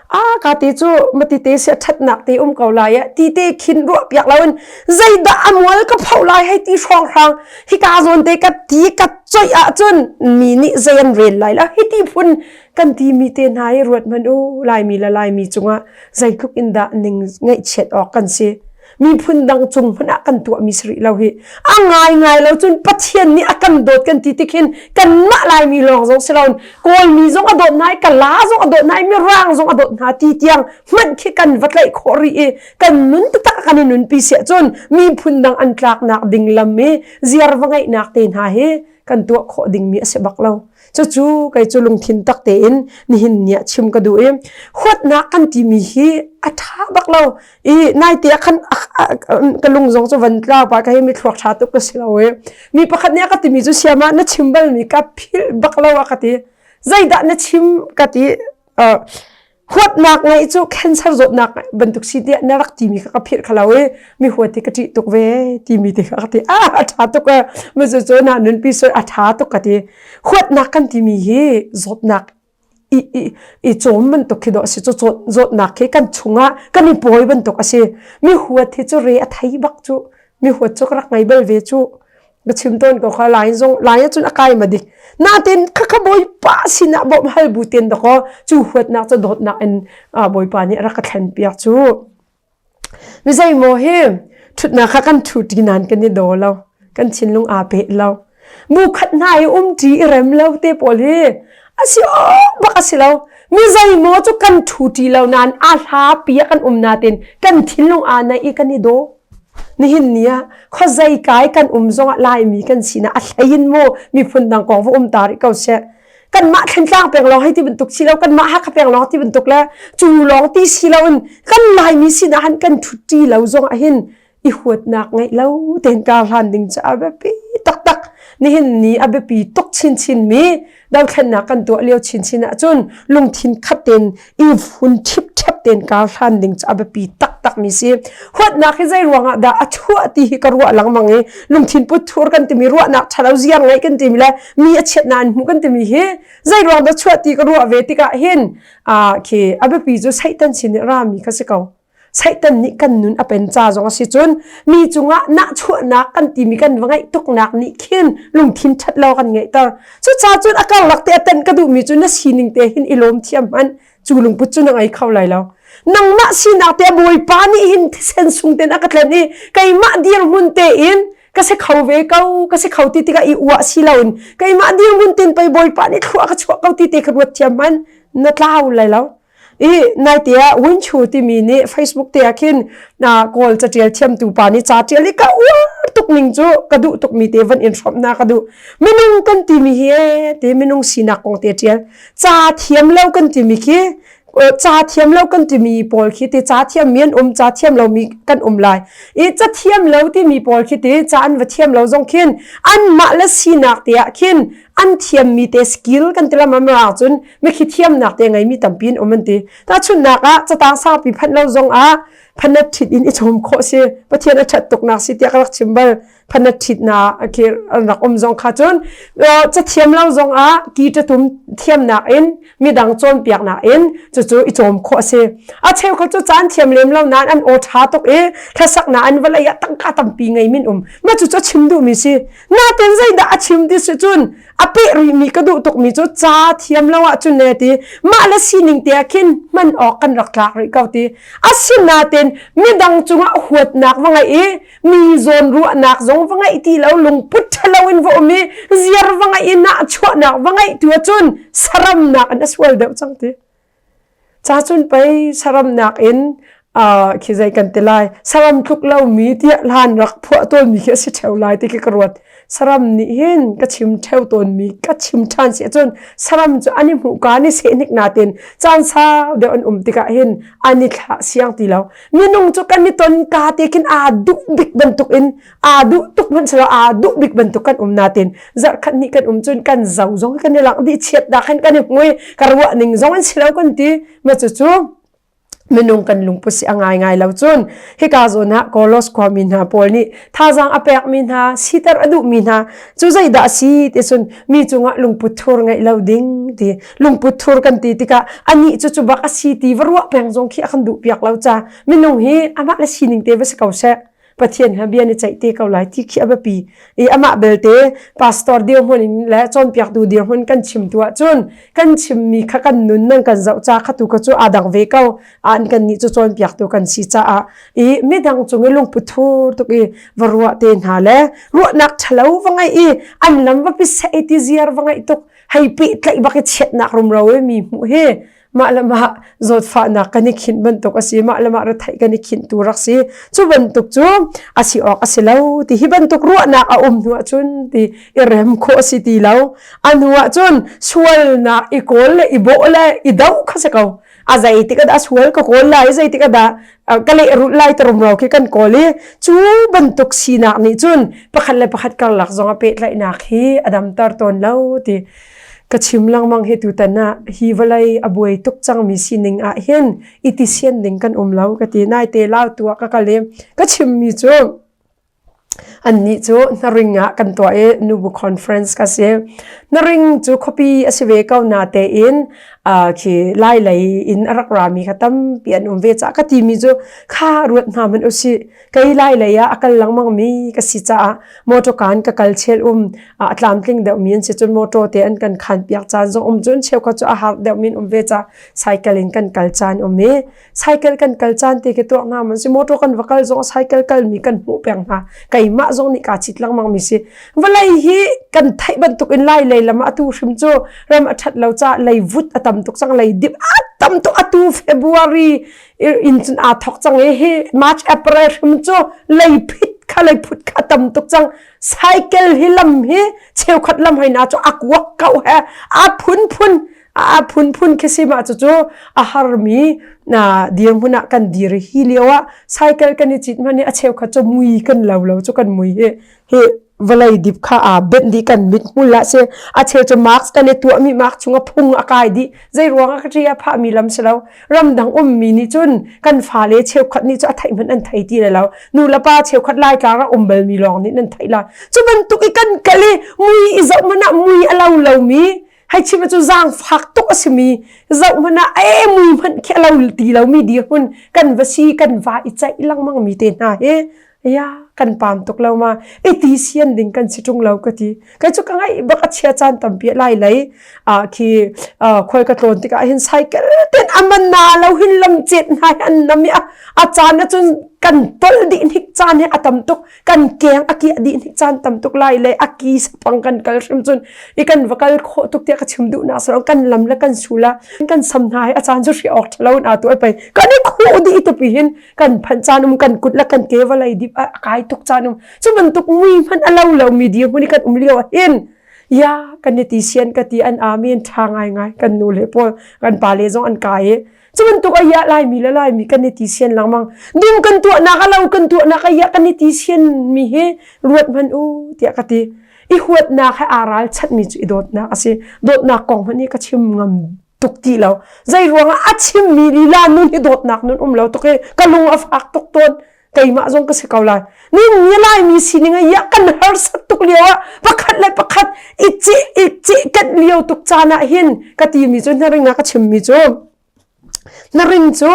a ka te cu mati te sia ṭhatnak te um ko lai eh ti te khin ruah piak loin zeidah a mual ka pho lai hei ti hrawng hrang hika zawn te ka ti ka coih ahcun mi nih zei an rel lai la hi ti phun kan ti mi te hna hi ruat hmanh u laimi le laimi cungah zeitluk in dah ning ngaihchiat awk kan si miphun dang cung hmanh ah kan tuahmi si rih lo hi a ngai ngai lo cun Pathian nih a kan dawt kan ti tik hin kanmah Laimi lawng zong si loin Kawlmi zong a dawt hna i Kala zong a dawt hna i Mirang zong a dawt hna ti tiang hmanh khi kan va tlaih khawh rih i kan nun taktak kan i nunpi siah cun miphun dang an tlaknak ding lam i ziar va ngeihnak te hna hi kan tuah khawh dingmi a si bak lo. Cucu kei cu lungthin tak tein nihin ni ah chim ka duh i huatnak kan timi hi a ṭha bak lo i naite ah khan ka lung zong cu van tlau pa ka hi mi thluak ṭha tuk ka si lo i mi pakhat nih a ka timi cu siama na chim balmi ka philh bak lo a ka ti zeidah na chim ka ti Huatnak ngeih cu cancer zawtnak bantuk si tiah na rak timi kha ka philh kha lo i mi huat hi ka ṭih tuk ve timi te kha ka ti. Ah, a ṭha tuk e. Macu cu na nunpi sui a ṭha tuk ka ti. Huatnak kan timi hi zawtnak i, i, i cawm bantuk khi dawh a si. Cu zawtnak khi kan chungah kan i pawi bantuk a si. Mi huat hi cu re a thei bak cu. Mi huat cu ka rak ngei bal ve cu. Ka chim tawn ko kha lai zong lai ahcun a kai ma dik natin khakha bawipa sinah bawmh hal bu ten dakaw cu huatnak cu dawtnak in bawipa nih a rak ka thlen piak cu mi zeimaw hi thutnak kha kan thu ti nan kan i daw lo kan thinlung aa peh lo mu khat hna i um ṭi i rem lo te pawl hi a si awk bak a si lo mi zeimaw cu kan thu ṭi lo nain a hla pi ah kan um natin kan thinlung aa naih i kan i daw Nihin ni ah khuazei kai kan um zongah Laimi kan sinak a hlei in mu miphun dang kong va um ta rih ko seh. Kanmah Thlantlang peng lawng hei ti bantuk si lo, kanmah Hakha peng lawng ti bantuk le cu lawng ti si loin kan Laimi sinah han kan ṭhutṭi lo zongah hin i huatnak ngeih lo tein kar hlan ding cu a biapi taktak. Nihin ni a biapi tuk chinchin mi dothlennak kan tuah lio chinchin ahcun lungthin khat tein i hun ṭhipṭhep tein kar hlan ding cu a biapi taktak mi si. Huatnak hi zei ruangah dah a chuah ti hi ka ruah lengmang i lungthin put thur kan timi ruahnak ṭhalo ziar ngeih kan timi le mi a chiatnak an hmuh kan timi hi zei ruang dah chuah ti ka ruah ve tikah hin khi a biapi cu Satan sin i rami kha si ko. Satan nih kan nun a pen ca zong a si cun mi cungah nahchuahnak kan timi kan va ngeih tuknak nih khin lungthin ṭhat lo kan ngeihter. Cucaah cun a karlak te a tenh ka duhmi cu na sining te hin i lawm thiam hmanh cu lungput cu na ngei kho lai lo. Nangmah sinak te Bawipa nih hin thisen sung ten a ka tlen i keimah dirhmun tein Ka si kho ve ko, ka si kho ti tikah i uah si loin keimah dirhmun tin pei Bawipa nih thlua ka chuah ko ti te kha ruat thiam hmanh na tlau lai lo. I naite ah Winchu timi nih Facebook te ah khin na Kawl catial thiamtu pa nih ca tial i ka uar tuk ning cu ka duh tuk mi te van in hrawmh na ka duh. Minung kan timi hi e te minung sinak kong te tial. Ca thiam lo kan timi khi ca thiam lo kan timi pawl khi te ca thiam mi an um ca thiam lo mi kan um lai. I ca thiam lo timi pawl khi te ca an va thiam lo zong khin anmah le sinak te ah khin an thiammi te skill kan ti lam ah cun mikhi thiamnak te ngeimi tampi an um an ti. Tahchunhnak ah catang sangpi phanh lo zong ah phanat ṭhit in i chawm khawh si. Pathian a ṭhat tuknak si tiah ka rak chim bal. Phanat ṭhit na khi an rak um zong kha cun cathiam lo zong ah ki ṭatum thiamnak in midang cawnpiaknak in cucu i cawm khawh a si. A cheukhat cu caan thiam lem lo nain an aw ṭha tuk i hlasaknak an vawlei ah tangka tampi ngei min um. Mah cucu a chim duhmi si. Nain zeidah a chim ti si cun a peh rihmi ka duh tukmi cu ca thiam lo ahcun ne ti mah le sining te ah khin hman awk kan rak tlak rih ko ti. Asinain midang cungah huatnak va ngeih i mi zawn ruahnak zong va ngeih ti lo lungput ṭhalo in va um i ziar va ngeih i nahchuahnak va ngeih tu ahcun saramnak in a sual deuh cang ti. Ca cun pei saramnak in khi zei kan ti lai saram tluk lomi tiah hlan rak phuah tawnmi khi a si ṭheo lai ti khi ka ruat. Saram nih hin ka chim ṭheo tawnmi ka chim ṭhan si ahcun saram cu an i hmuhka an i sehnik natin caan sau deuh an um tikah hin an i thlah siang ti lo. Minung cu kan i ton ka te khin aa duh bik bantuk in aa duh tuk hmanh selaw aa duh bik bantuk kan um natin zarhkhat hnih kan um cun kan zo zong kan i langh dih chiat dah khan kan i hmui ka ruah ning zong an si lo kan ti ma cu cu minung kan lungput si a ngai ngai lo cun hika zawn ah Kolos khuami hna pawl nih thazaang a pekmi hna siter a duhmi hna cu zeidah a si ti cun mi cungah lungput thur ngeih lo ding ti lungput thur kan ti tikah anih cu cu bak a si ti va ruah peng zong khi a kan duh piak lo ca minung hi amah le sining te va si ko seh Pathian he bia ni ceih te ko lai ti khi a biapi. I amah belte pastor dirhmun in le cawnpiaktu dirhmun kan chim tu ahcun kan chimmi kha kan nun nan kan zoh ca kha tu kha cu aa dang ve ko. An kan nih cu cawnpiaktu kan si caah i midang cung i lungput thur tuk i va ruah te hna le ruahnak ṭhalo va ngeih i an lam va pi seh ti ziar va ngeih tuk hei pehtlaih bak i chiatnak rumro i mi hmuh hi mah le mah zawtfahnak kan i khinh bantuk a si mah le mah retheih kan i khinh tu rak si cu bantuk cu a si awk a si lo ti hi bantuk ruahnak a um hnu ahcun ti i rem khawh a si ti lo a hnu ahcun sualnak i kawl le i bawh le i doh kha si ko a zei tik ah dah sual ka kawl lai zei tik ah dah ka lehrulh lai ta rumro khi kan kawl i cu bantuk sinak nih cun pakhat le pakhat karlak zong a pehtlaihnak hi a damter tawn lo ti ka chim lengmang hi tutan ah hi vawlei a buai tuk cangmi sining ah hin i ti sian ding kan um lo ka ti naite lau tu ah ka kal i ka chimmi cu annih cu hnaring ah kan tuah i nubu conference ka si hnaring cu khuapi a si ve ko na tein khi lai lei in a rak rami kha tampi an um ve caah ka timi cu kha ruat hna hmanh usih Kei lai lei ah a kal lengmang mi ka si caah motor kaan ka kal chel um a tlamtling deuh mi an si cun motor te an kan khan piak caan zong um cun cheukhat cu a har deuh mi an um ve ca cycle in kan kal caan um i cycle kan kal caan te ke tuak hna man si motor kan va kal zong cycle kal mi kan hmuh peng hna keimah zong nih kaa cit lengmang mi si vawlei hi kan theih bantuk in lai lei lam ah atu hrim cu ram a that lo ca lei vut a tam tuk cang lei dip a tam tuk atu February in cun aa thok cang i hi March April hrim cu leiphit kha leiphut kha tam tuk cang cycle hi lam hi cheukhat lam hai na cu a kuak ko he a phunphun a phunphun khi si ma cu cu a harmi na dirhmun ah kan dir hi lio ah cycle kan i cit hman i a cheukhat cu mui kan lo lo cu kan mui hi hi vawlei dip kha aa benh dih kan mit hmul ah si a cheu cu mask kan i tuahmi mask chung a phung a kai dih zei ruang ah ka ṭi a phahmi lam si lo ramdang ummi nih cun kan fale cheukhat nih cu a theih hmanh an thei ti lo nu le pa cheukhat laitlang ah um balmi lawng nih nan theih la cu bantuk i kan kal i mui i zoh hmanh ah mui a lo lomi hei chim cu zaangfak tuk a simi zoh hmanh ah e mui hmanh khi a lo ti lomi dirhmun kan va si kan va i ceih lengmang mi te hna hi ya kan pam tuk lo ma i ti sian ding kan si ṭung lo ka ti kai cu ka ngaih bak a chia caan tampi lai lei a khi khoi ka tlawn tikah hin cycle ten aman na lo hin lam chet hna hi an nam i a caan ahcun. kan tolh dih hnik caan hi a tam tuk kan keng a kiah dih hnik caan tam tuk lai le a ki sapang kan kal hrim cun i kan va kal khawh tuk tiah ka chim duh nak saro kan lam le kan sula kan sam hna hi a caan cu hri awk ṭhalo in aa tu ai pei kan i khuh dih tupi hin kan phanh caan um kan kut le kan ke vawlei dip a kai tuk caan um cu bantuk mui hmanh a lo lo mi dirhmun i kan um lio ah hin ya kan i ti sian ka ti an amen ṭha ngai ngai kan nu le pawl kan pa le zong an kai i cu bantuk a ya laimi le laimi kan i ti sian lengmang dum kan tuahnak a lo kan tuahnak a ya kan i ti sian mi hi ruat hman u tiah ka ti i huatnak he aa ralchanhmi cu i dawtnak a si dawtnak kong hmanh hi ka chim ngam tuk ti lo zei ruangah a chimmi lila nun hi dawtnak nun um lo tuk i ka lung a fak tuk tawn keimah zong ka si ko lai nin ni laimi sining ah ya kan harsat tuk lio ah pakhat le pakhat i ceh i ceh kat lio tuk caan ah hin ka timi cu hnaring ah ka chimmi cu hnaring cu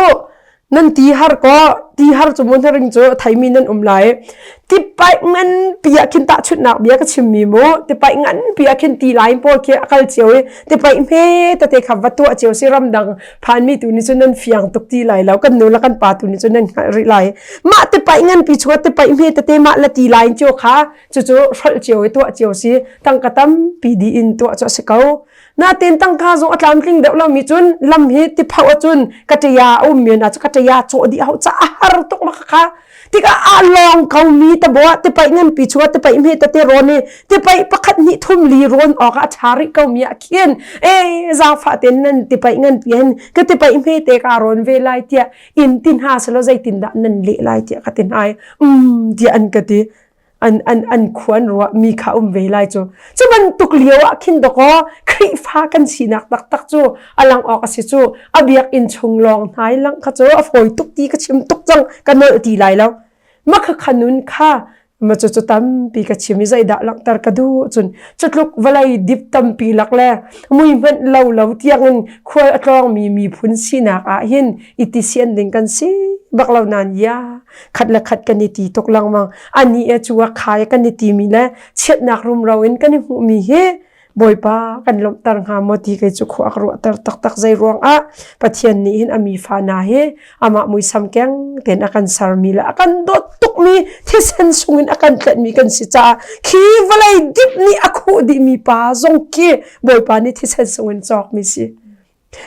nan ti har ko ti har cu mu hnaring cu thaimi nan um lai tipaih ngan pi ah khin tahchunhnak bia ka chimmi mu tipaih ngan pi ah khin ti lai pawl khi a kal cio i tipaih hme tete kha va tuah cio si ramdang phanmi tu nih cun nan fiang tuk ti lai lo kan nu le kan pa tu nih cun nan hngalh rih lai mah tipaih ngan pi chungah tipaih hme tete mah le ti lai cio kha cucu hrolh cio i tuah cio si tangka tampi di in tuah cu a si ko natin tangka zong a tlamtling deuh lomi cun lam hi tiphauh ahcun ka ṭaya a um mi na cu ka ṭaya cawh dih hau ca a har tuk ma kha tikah a lawng ko mi tabaw tipaih nganpi chungah tipaih hme tete rawn i tipaih pakhat hnih thum li rawn awk ah a ṭha rih ko mi ah khin e zaangfah ten nan tipaih nganpi hin ka tipaih hme te ka rawn ve lai tiah in ti hna selaw zeitin dah nan leh lai tiah ka ti hna i um tiah an ka ti an an an khuan ruah mi kha um ve lai cu cu bantuk lio ah khin dakaw Khrihfa kan sinak taktak cu a lang awk a si cu a biakinn chung lawng hnai lang kha cu a fawi tuk ti ka chim tuk cang ka nolh ti lai lo ma kha khanun kha ma cu cu tampi ka chim i zeidah langhter ka duh cun cutluk vawlei dip tampi lak le mui hmanh lo lo tiangin khual a tlawngmi miphun sinak ah hin i ti sian ding kan si bak lo nan ya khat le khat kan i ti tuk lengmang ani e cu a khai kan i timi le chiatnak rumro in kan i hmuhmi hi Bawipa kan lawmhter hnga maw ti kei cu khua ka ruahter taktak zei ruangah Pathian nih hin a mi fa hna hi amah muisam keng tein a kan sermi le a kan dawt tukmi thisen sungin a kan tlenhmi kan si caah khi vawlei dip nih a khuh dihmi pa zong khi Bawipa nih thisen sungin cawkmi si.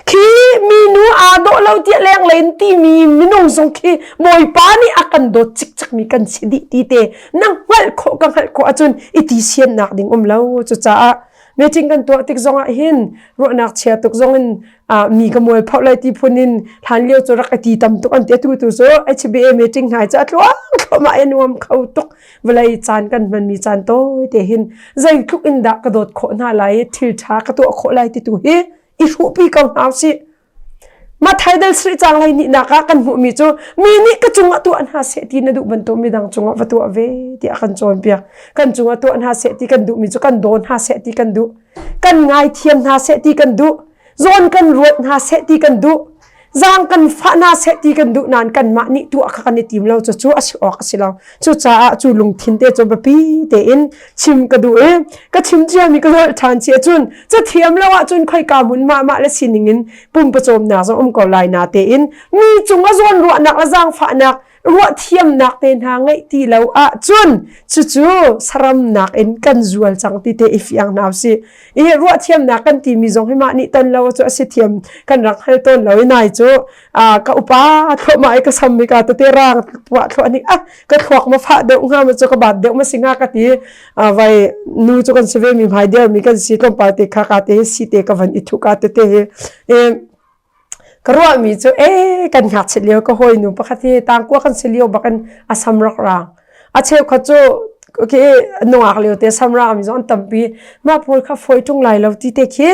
Khi minu aa dawh lo tiah lenglei in timi minung zong khi Bawipa nih a kan dawt cikcek mi kan si dih ti te na hngalh khawh ka hngalh khawh ahcun i ti siannak ding um lo cucaah meeting kan tuah tik zong ah hin ruahnak chia tuk zong in mi ka mual phoh lai ti phun in hlan lio cu rak i ti tam tuk an ti atu tu cu HBA meeting hna cu a tluang thluahmah i nuam kho tuk vawlei caan kan hmanmi caan tawi te hin zeitluk in dah ka dawt khawh hna lai thil ṭha ka tuah khawh lai ti tu hi i hruhpi ko hna usih. Mathai dal sri cang lai nih nak ah kan hmuhmi cu mi nih ka cungah tuah hna seh ti na duh bantuk midang cungah va tuah ve tiah kan cawnpiak. Kan cungah tuah hna seh ti kan duhmi cu kan daw hna seh ti kan duh. Kan ngaithiam hna seh ti kan duh. Zawn kan ruat hna seh ti kan duh. Zaang kan fah hna seh ti kan duh nain kanmah nih tuah kha kan i tim lo cucu a si awk a si lo. Cucaah cu lungthin te cu biapi tein chim ka duh i ka chim ciami ka holh ṭhan si ahcun cathiam lo ahcun khoika hmun mah mah le sining in pumpawcawmnak zong um ko lai na tein mi cung a zawn ruahnak le zaangfahnak ruahthiamnak te hna ngeih ti lo ahcun cucu saramnak in kan zual cang ti te i fiang hna usih. I ruahthiamnak kan timi zong hi mah nih ton lo cu a si thiam kan rak hngal tawn lo i nai cu ka upa thluahmah i ka sam i ka tete rang puah thluah nih ah ka thluak ma fah deuh hnga ma cu ka bat deuh ma si hnga ka ti vai nu cu kan si ve mi hmai der mi kan si tlawmpal te kha ka te si te ka van i thu ka tete hi Ka ruahmi cu ee kan ngakchiat lio ka hawinu pakhat hi tangkua kan si lio bak in a sam rak raang. A cheukhat cu okay, nungak lio te sam raangmi zong an tampi. Mah pawl kha fawi ṭung lai lo ti te khi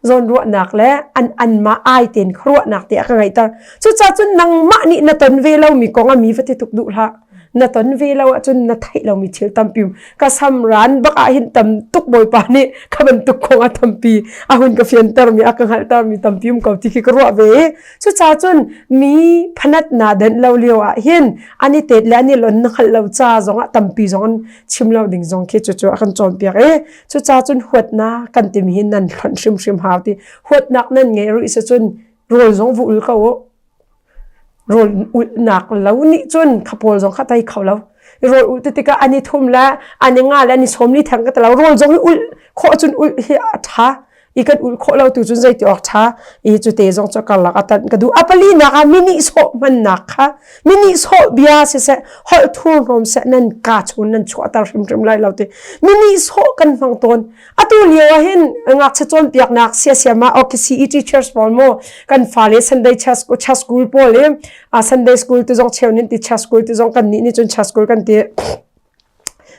zawnruahnak le an anmah ai tein khuaruahnak te a ka ngeihter. Cucaah cun nangmah nih na ton ve lomi kong a mi va ti tuk duh hlah. Na ton ve lo ahcun na theih lomi thil tampi ka samran bak ah hin tam tuk bawipa nih kha bantuk kong a tampi a hun ka fiantermi a ka hngalhtermi tampi um ko ti khi ka ruah ve i cucaah cun mi phanat na denh lo lio ah hin an i tet le an i lon na hngalh lo ca zong ah tampi zong an chim lo ding zong khi cucu a kan cawnpiak i cucaah cun huatnak kan timi hi nan hlonh hrimhrim hau ti huatnak nan ngeih rih si cun rawl zong vu ul ko u. Rawl ulhnak lo nih cun kha pawl zong kha tei kho lo. Rawl ulh tikah an i thum le an i nga le an i sawm li theng ka ti lo. Rawl zong hi ulh khawh cun ulh hi a ṭha. I kan ulh khawh lo tu cun zei ti awk ṭha. I cu te zong cu karlak a tanh ka duh. A palinak ah mi nihsawh hmannak kha mi nihsawh bia siseh holh thurhnawm seh nan kaa chung nan chuahter hrimhrim lai lo ti. Mi nihsawh kan hmang tawn. Atu lio ah hin ngakchia cawnpiaknak siasiam ah okay CE teachers pawl mu kan fale Sunday church church school pawl i Sunday school tu zong cheu nin ti church school tu zong kan nih nih cun church school kan ti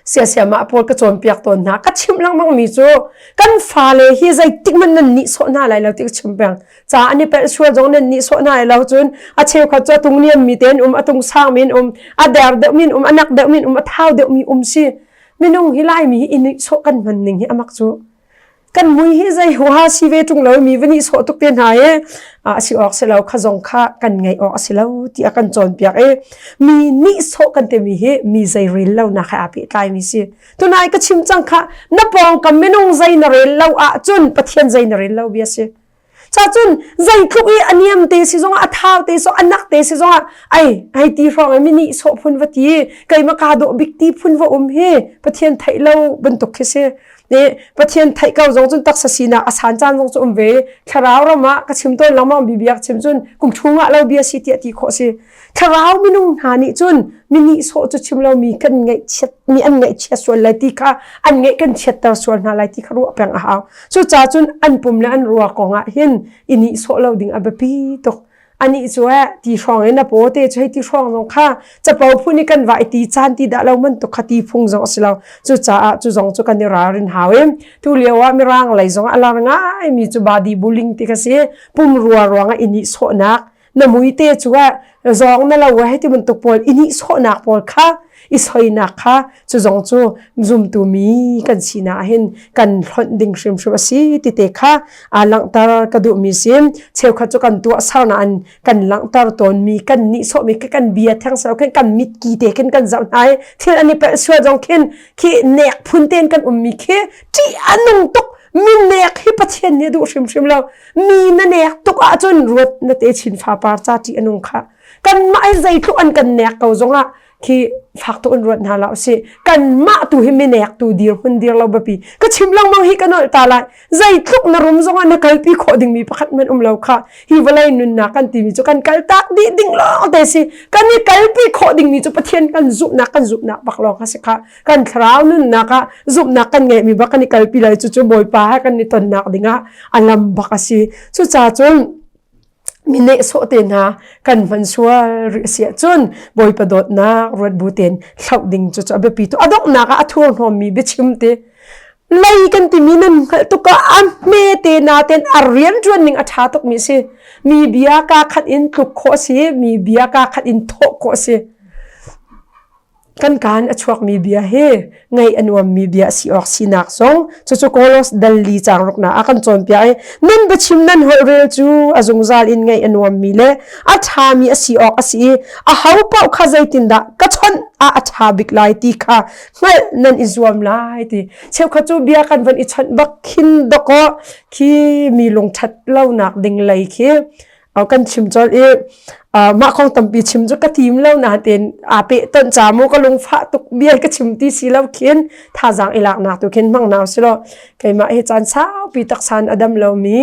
siasiam ah pawl ka cawnpiak tawn hna ka chim lengmang mi cu kan fale hi zeitik man nan nih sawh hna lai lo ti ka chim peng ca an i pelh sual zong nan nih sawh hna lai lo cun a cheukhat cu a tung niam mi te an um a tung sang mi an um a der deuh mi an um a nak deuh mi an um a thau deuh mi um si Minung hi Laimi hi i nihsawh kan hman ning hi amak cu. Kan mui hi zei huaha si ve ṭung lo mi va nihsawh tuk te hna i a si awk si lo kha zong kha kan ngaih awk a si lo ti a kan cawnpiak i mi nihsawh kan timi hi mi zei rel lo nak he aa pehtlai mi si. Tunai ka chim cang kha na pawngkam minung zei na rel lo ahcun Pathian zei na rel lo bia si. Cacun zeitluk i a niam te si zongah a thau te so a nak te si zongah ai ai ti hrawng i mi sawh phun va ti keimah kaa dawh bik ti phun va um hi Pathian theih lo bantuk khi si. Ne Pathian theih ko zong cun taksa sinak a san caan zong cu um ve thlarau ram ah ka chim tawn lengmang bi biak chim cun kum thu ngah lo bia si tiah ti khawh si. Thlarau minung hna nih cun mi nihsawh cu chim lomi kan ngaihchiat mi an ngaihchiat sual lai ti kha an ngaih kan chiatter sual hna lai ti kha ruah peng a hau. Cucaah cun an pum le an rua kong ah hin i nihsawh lo ding a biapi tuk. Anih cu eh ti hrawng in a paw te cu hei ti hrawng zong kha capo phun i kan va i ti caan ti dah lo man tuk kha ti phung zong a si lo. Cucaah cu zong cu kan i ralrin hau i tu lio ah mirang lei zong a lar ngai mi cu body bullying ti kha si. Pumrua ruangah i nihsawhnak na mui te cu ah zawng na lo hei ti bantuk pawl i nihsawhnak pawl kha i soinak kha cu zong cu zumtu mi kan sinak ah hin kan hlonh ding hrimhrim a si ti te kha aa langhter ka duhmi si cheukhat cu kan tuahser nain kan langhter tawnmi kan nihsawhmi khi kan bia theng selo khin kan mitki te khin kan zoh hna i thil an i pelh sual zong khin khi nek phun tein kan ummi khi ṭih a nung tuk mi nek hi Pathian nih a duh hrimhrim lo mi na nek tuk ahcun ruat na te chin fapar ca ṭih a nung kha kanmah hi zeitluk an kan nek ko zongah khi fak tuk in ruat hna la usih kanmah tu hi mi nek tu dir hun dir lo biapi ka chim lengmang hi ka nolh ta lai zeitluk na rum zongah na kalpi khawh dingmi pakhat man um lo kha hi vawlei nunnak kan timi cu kan kal tak dih ding lawng te si kan i kalpi khawh dingmi cu Pathian kan zumhnak kan zumhnak bak lawng kha si kha kan thlarau nunnak ah zumhnak kan ngeihmi bak kan i kalpi lai cucu Bawipa he kan i tonnak dingah a lam bak a si cucaah cun mi nehsawh te hna kan hman sual rih a si ahcun Bawipa dawtnak ruat bu tein hloh ding cu cu a biapi tu a donghnak ah a thurhnawmmi biachim te lei kan timi nan hngalh tuk ah a hme te na ten a rian ṭuan ning a ṭha tukmi a si mi bia kaa khat in tluk khawh a si mi bia kaa khat in thawh khawh a si Kan kaan a chuakmi bia hi ngaih a nuammi bia a si awk sinak zong cucu Kolos dal li caang ruknak a kan cawnpiak i nan biachim nan holh rel cu a zungzal in ngaih a nuammi le a ṭhami a si awk a si i aho paoh kha zeitindah ka chawnh ah a ṭha bik lai ti kha hngalh nan i zuam lai ti cheukhat cu bia kan van i chawnh bak khin dawkaw khi mi lungṭhat lonak ding lei khi kan chim colh i mah kong tampi chim cu ka tim lo nain aa peh ton ca mu ka lungfah tuk bia ka chim ti si lo khin thazaang i laknak tu khin hmang nau si lo keimah hi caan saupi taksan a dam lomi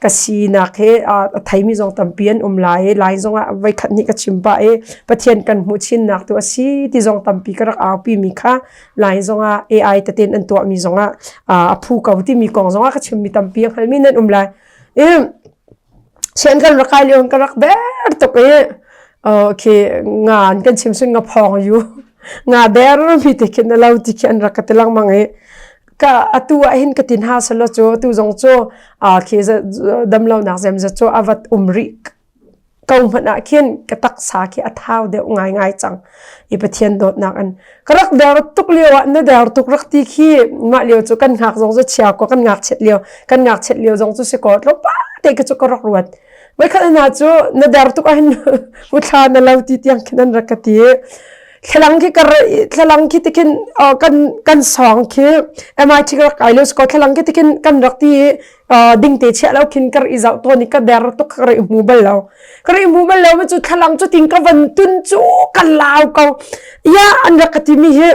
ka sinak he a theimi zong tampi an um lai i lai zong ah voikhat hnih ka chim pah i Pathian kan hmuh chinnak tu a si ti zong tampi ka rak aupi mi kha lai zong ah AI tatin an tuahmi zong ah a phu ko timi kong zong ah ka chimmi tampi a hngalmi nan um lai i Sian kan rak kai lio ka rak der tuk i khi nga an kan chim sun nga phawng yu nga der mi te khin a lo ti khi an rak ka ti lengmang i ka atu ah hin ka tin ha selo cu atu zong cu khi dam lo nak zem zat cu avat um rih ko hmanh ah khin ka taksa khi a thau deuh ngai ngai cang i Pathian dawtnak an ka rak der tuk lio ah na der tuk rak ti khi mah lio cu kan ngak zong cu chia ko kan ngak chet lio kan ngak chet lio zong cu si ko tlawmpa te ka cu ka rak ruat voi khat hna cu na der tuk ah hin uthla na lo ti tiang khin an rak ka ti. Thlalang khi kar thlalang khi tikhin kan kan sawng khi MIT ka rak kai lo ko thlalang khi tikhin kan rak ti ding te chiah lo khin kar i zau tawn i ka der tuk ka ri hmu bal lo ka ri hmu bal lo ma cu thlalang cu ting ka van tun cu ka lau ko ya an rak ka ti mi hi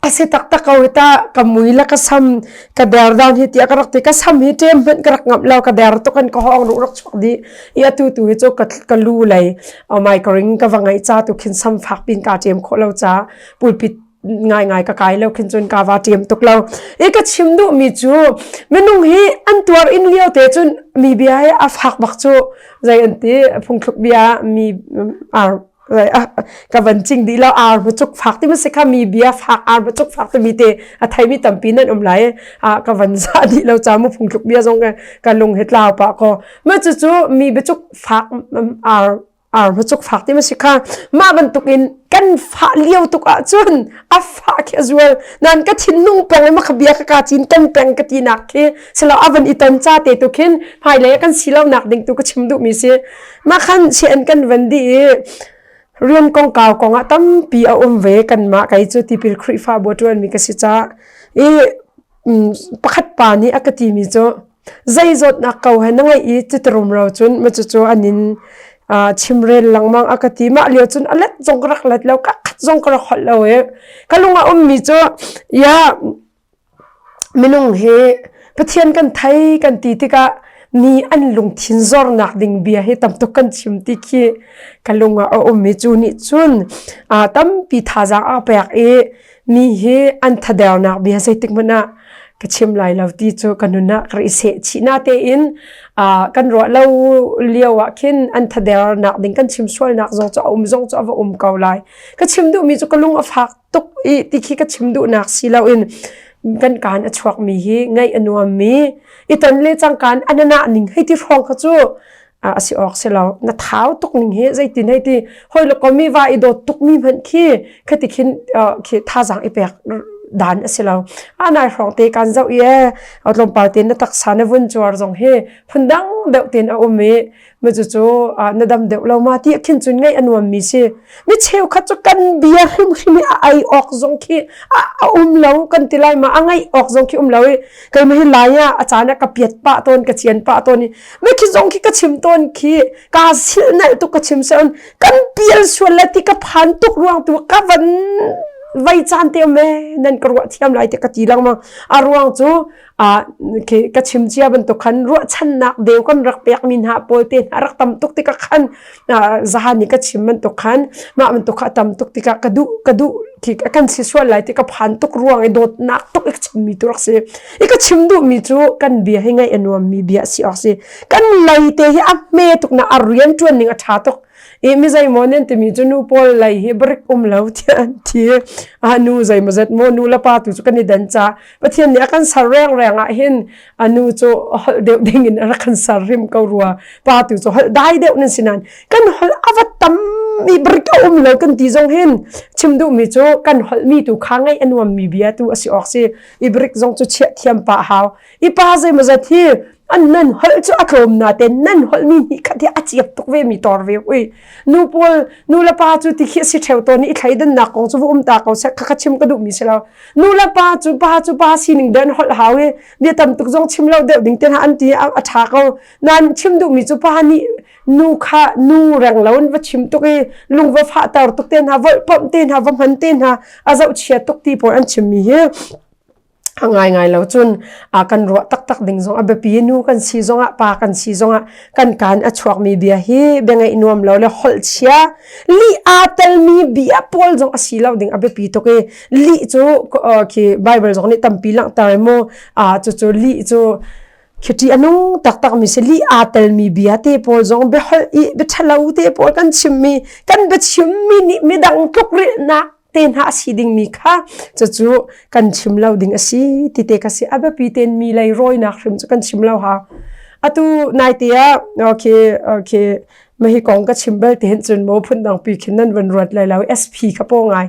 A si taktak ko hi ta ka mui le ka sam ka der dan hi tiah ka rak ti ka sam hi ṭem hmanh ka rak ngamh lo ka der tuk in ka hawng ruh rak chuak dih i atu tu hi cu ka, ka lu lei migraine ka va ngeih ca tu khin sam fak pin ka ṭem khawh lo ca pulpit ngaingai ka kai lo khin cun ka va ṭem tuk lo i ka chim duh mi cu minung hi an tuar in lio te cun mi bia hi a fak bak cu zei an ti phungthluk bia mi ar ka van cing dih lo ar bu cuk fak ti ma si kha mi bia fak ar bu cuk fak timi te a thei mi tampi nan um lai a ka van za dih lo cha mu phungthluk bia zong ka lung he tlau pa ko ma cu cu mi bu cuk fak ar ar bu cuk fak ti ma si kha mah bantuk in kan fa lio tuk ah cun a fa khi a zual nan ka thinlung peng ma kha bia ka ka cin kan peng ka ti nak khi silo avan i ton cha te tu khin hmailei kan si lo nak ding tu ka chim duh mi si Mah khan sian kan van dih i rian kongkau kongah tampi a um ve kanmah kei cu tipil Khrihfabu a ṭuanmi ka si caah i pakhat pa nih a ka timi cu zei zawtnak ko he na ngeih i cuti rumro cun ma cucu an in chimrel lengmang a ka ti mah lio cun a let zong ka rak let lo ka khat zong ka rak holh lo i ka lung a ummi cu ya Minung hi Pathian kan thei kan ti tikah mi an lungthin zornak ding bia hi tamtuk kan chim ti khi ka lung ah a um i cu nih cun tampi thazaang a pek i mi hi an thadernak bia zeitik hmanh ah ka chim lai lo ti cu ka nun ah ka ri seh chih na tein kan ruah lo lio ah khin an thadernak ding kan chim sualnak zong cu a um zong cu a va um ko lai ka chim duhmi cu ka lung a fak tuk i ti khi ka chim duhnak si loin kan kaan a chuakmi hi ngaih a nuammi i ton le cangkaan a na ning hei ti hrawng kha cu a si awk si lo na thau tuk ning hi zeitin hei ti hoi le komi va i dawt tuk mi hmanh khi khati khin khi thazaang i pek dan a si lo a nai hrawng te kan zoh i e tlawmpal te na taksa na vun cuar zong hi phundang deuh ten a um i ma cucu na dam deuh lo ma ti khin cun ngaih a nuam mi si mi cheukhat cu kan bia hrimhrim hi a ai awk zong khi a um lo kan ti lai ma a ngaih awk zong khi um lo i keimah hi lai ah a caan ah ka piat pah tawn ka cian pah tawn i mi khi zong khi ka chim tawn khi ka sil nalh tuk ka chim seun kan pial sual le ti ka phan tuk ruang tu ka van vai caan te me nan ka ruah thiam lai te ka ti lengmang a ruang cu ka chim cia bantuk khan ruahchannak deu kan rak pekmi hna pawl te hna rak tam tuk tikah khan zahan i ka chim bantuk khan mah bantuk kha a tam tuk tikah ka duh ka duh khi kan si sual lai ti ka phan tuk ruang i dawtnak tuk i ka chimmi tu rak si i ka chim duhmi cu kan bia hi ngaih a nuammi bia si awk si kan lei te hi a hme tuk na a rian ṭuan ning a ṭha tuk i mi zeimaw nan timi cu nu pawl lei hi brik um lo tiah an ti a nu zeimaw zat maw nu le pa tu cu kan i dan ca Pathian nih a kan ser rengreng ah hin a nu cu holh deuh ding in a rak kan ser hrim ko rua pa tu cu holh dai deuh nan si nain kan holh a va tam mi brik a um lo kan ti zong hin chim duhmi cu kan holh mi tu kha ngaih a nuam mi bia tu a si awk si i brik zong cu chiah thiam pa hau i pa zeimawzat hi an nan holh cu a tlawm na te nan holh mi hnih khat hi a ciap tuk ve mi tor ve ui nu pawl nu le pa cu ti khi si theu tawn i thleidannak kong cu va um ta ko seh kha kha chim ka duh mi si lo nu le pa cu pa cu pa sining den holh hau i bia tam tuk zong chim lo deuh ding te hna an ti a ṭha ko nan chim duhmi cu pa nih nu kha nu reng lo in va chim tuk i lung va fahter tuk te hna volhpomh te hna va hman te hna a zohchia tuk ti pawl an chimmi hi a ngaingai lo cun a kan ruah taktak ding zong a biapi nu kan si zongah pa kan si zongah kan kaan a chuakmi bia hi bia ngaih nuam lo le holh chia lih aa telmi bia pawl zong a si lo ding a biapi tuk i lih cu khi Bible zong nih tampi langhter mu cucu lih cu khiti a nung taktak mi si lih aa telmi bia te pawl zong biaholh i biaṭhalo te pawl kan chimmi kan biachimmi nih midang tlukrilhnak te hna a si dingmi kha cucu kan chim lo ding a si ti te ka si a biapi ten mi lei rawinak hrim cu kan chim lo ha atu naite ah okay okay Mah hi kong ka chim bal te hin cun maw phundang pi khin nan van ruat lai lo SP kha paw ngai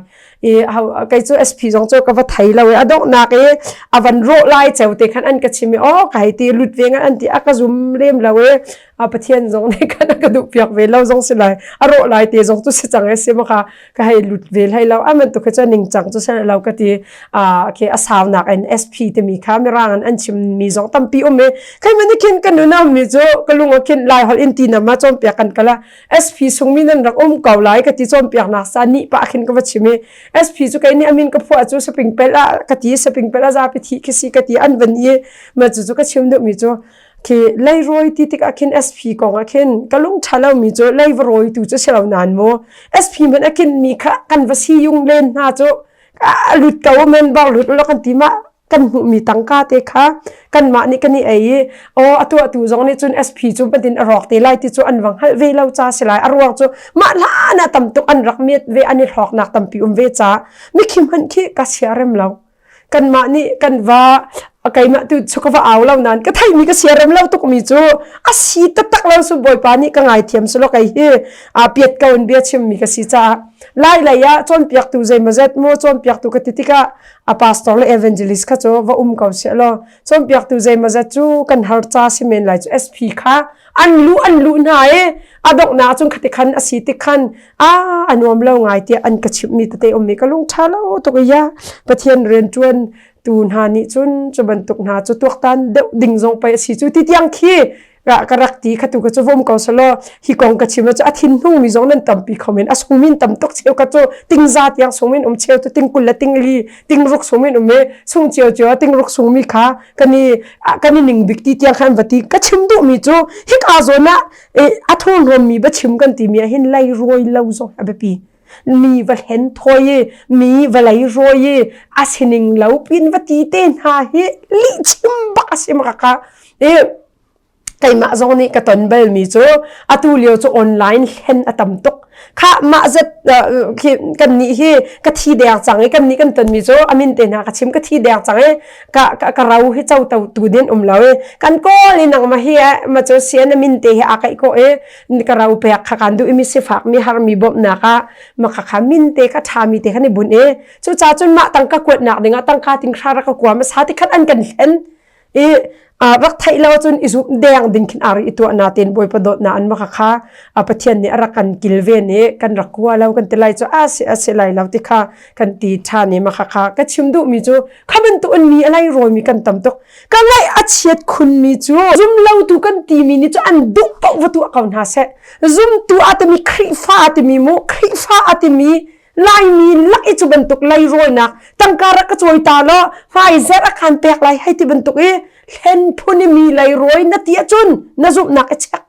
i kei cu SP zong cu ka va thei lo i a donghnak i a van rawh lai ceu te khan an ka chim i oh ka hei ti lut ve ngan an ti a ka zum lem lo i. A Pathian zong nih khan a ka duh piak ve lo zong si lai. A rawh lai te zong cu si cang e si ma kha ka hei lut ve hlei lo. A man tu kha cu ningcang cu si lo ka ti. A ke a saunak in SP timi kha mirang in an chim mi zong tampi um i kai man khin kan nunau mi cu ka lung a khin lai holh in ti na ma cawnpiak kan kala SP sung mi nan rak um ko lai ka ti cawnpiak nak sa ni pa khin ka va chim i SP cu kei nih amin ka phuah cu saping pel ah ka ti saping pel a zapi thi khi si ka ti an van i ma cu cu ka chim duh mi cu khi leirawi ti tikah khin SP kong ah khin ka lung ṭha lo mi cu lei va rawi tu cu si lo nan mu SP man a kin mi kha kan va si yung len hna cu a lut ko men bak lut lo kan ti ma kan hmuhmi tangka te kha kanmah nih kan i ei i aw a tuahtu zong nih cun SP cu bantin a rawk te lai ti cu an vang hngalh ve lo ca si lai a ruang cu mah hlan ah tam tuk an rak miat ve an i hlawknak tampi um ve ca mikhi hmanh khi ka sia rem lo kanmah nih kan va keimah tu chu ka va au lo nan ka theimi ka sia rem lo tuk mi cu a si taktak lo su bawipa nih ka ngaithiam su lo kei hi a piat ko in bia chim mi ka si caah lai lei ah cawnpiaktu zeimawzet mu cawnpiaktu ka ti tikah a pastor le evangelist kha cu va um ko seh law cawnpiaktu zeimawzat cu kan har ca si men lai cu SP kha an lu an lu hna i a donghnak cun khati khan a si tik khan a a nuam lo ngai tiah an ka chimh mi tete um mi ka lung ṭha lo tuk i ya Pathian rian ṭuan tu hna nih cun cu bantuk hna cu tuaktan deuh ding zong pei a si cu ti tiang khi ka rak ti kha tu ka cu vom ko selaw hi kong ka chim cu a thin hnung mi zong nan tampi kho men a sung min tam tuk cheu ka cu tingza tiang sung min um cheu tu ting kul le ting li ting ruk sung min um e sung cio cio ting ruk sung mi kha kan i kan i ning bik ti tiang khan va ti ka chim duh mi cu hika zawn ah a thur hlawm mi ba chim kan ti mi ah hin lei rawi lo zong a biapi mi va hlen thawi i mi va lei rawi i a sining lo pin va ti te hna hi lih chim bak a si ma ka i keimah zong nih ka ton balmi cu atu lio cu online hlen a tam tuk kha mah zat khi kan nih hi ka thi deng cang i kan nih kan tonmi cu amin te hna ka chim ka thi deng cang i ka ka ka ro hi cho to tu din um lo i kan kawl i nangmah hi ma cu sian amin te hi a kaih ko i ka ro pek kha kan duh i mi sifak mi har mi bawmhnak ah ma kha kha min te kha ṭha mi te khan i bunh i cucaah cun mah tangka kuatnak dingah tangka ting hra rak ka kua ma sa ti khan an kan hlen i rak theih lo cun i zumh deng ding khin ari i tuah na ten bawipa dawt na an ma kha kha pathian nih a rak kan kilven i kan rak kua lo kan ti lai cu a si a si lai lo ti kha kan ti ṭhan i ma kha kha ka chim duh mi cu kha bantuk in mi a lai rawi mi kan tam tuk ka ngaih a chiat khun mi cu zum lo tu kan ti mi nih cu an duh paoh va tuah ko hna seh zumtu a timi Khrihfa a timi mu Khrihfa a timi Laimi lak i cu bantuk leirawinak tangka rak ka cawi ta law hmaizerh a khan pek lai hei ti bantuk i hlen phun i mi leirawi na ti ahcun na zumhnak i check.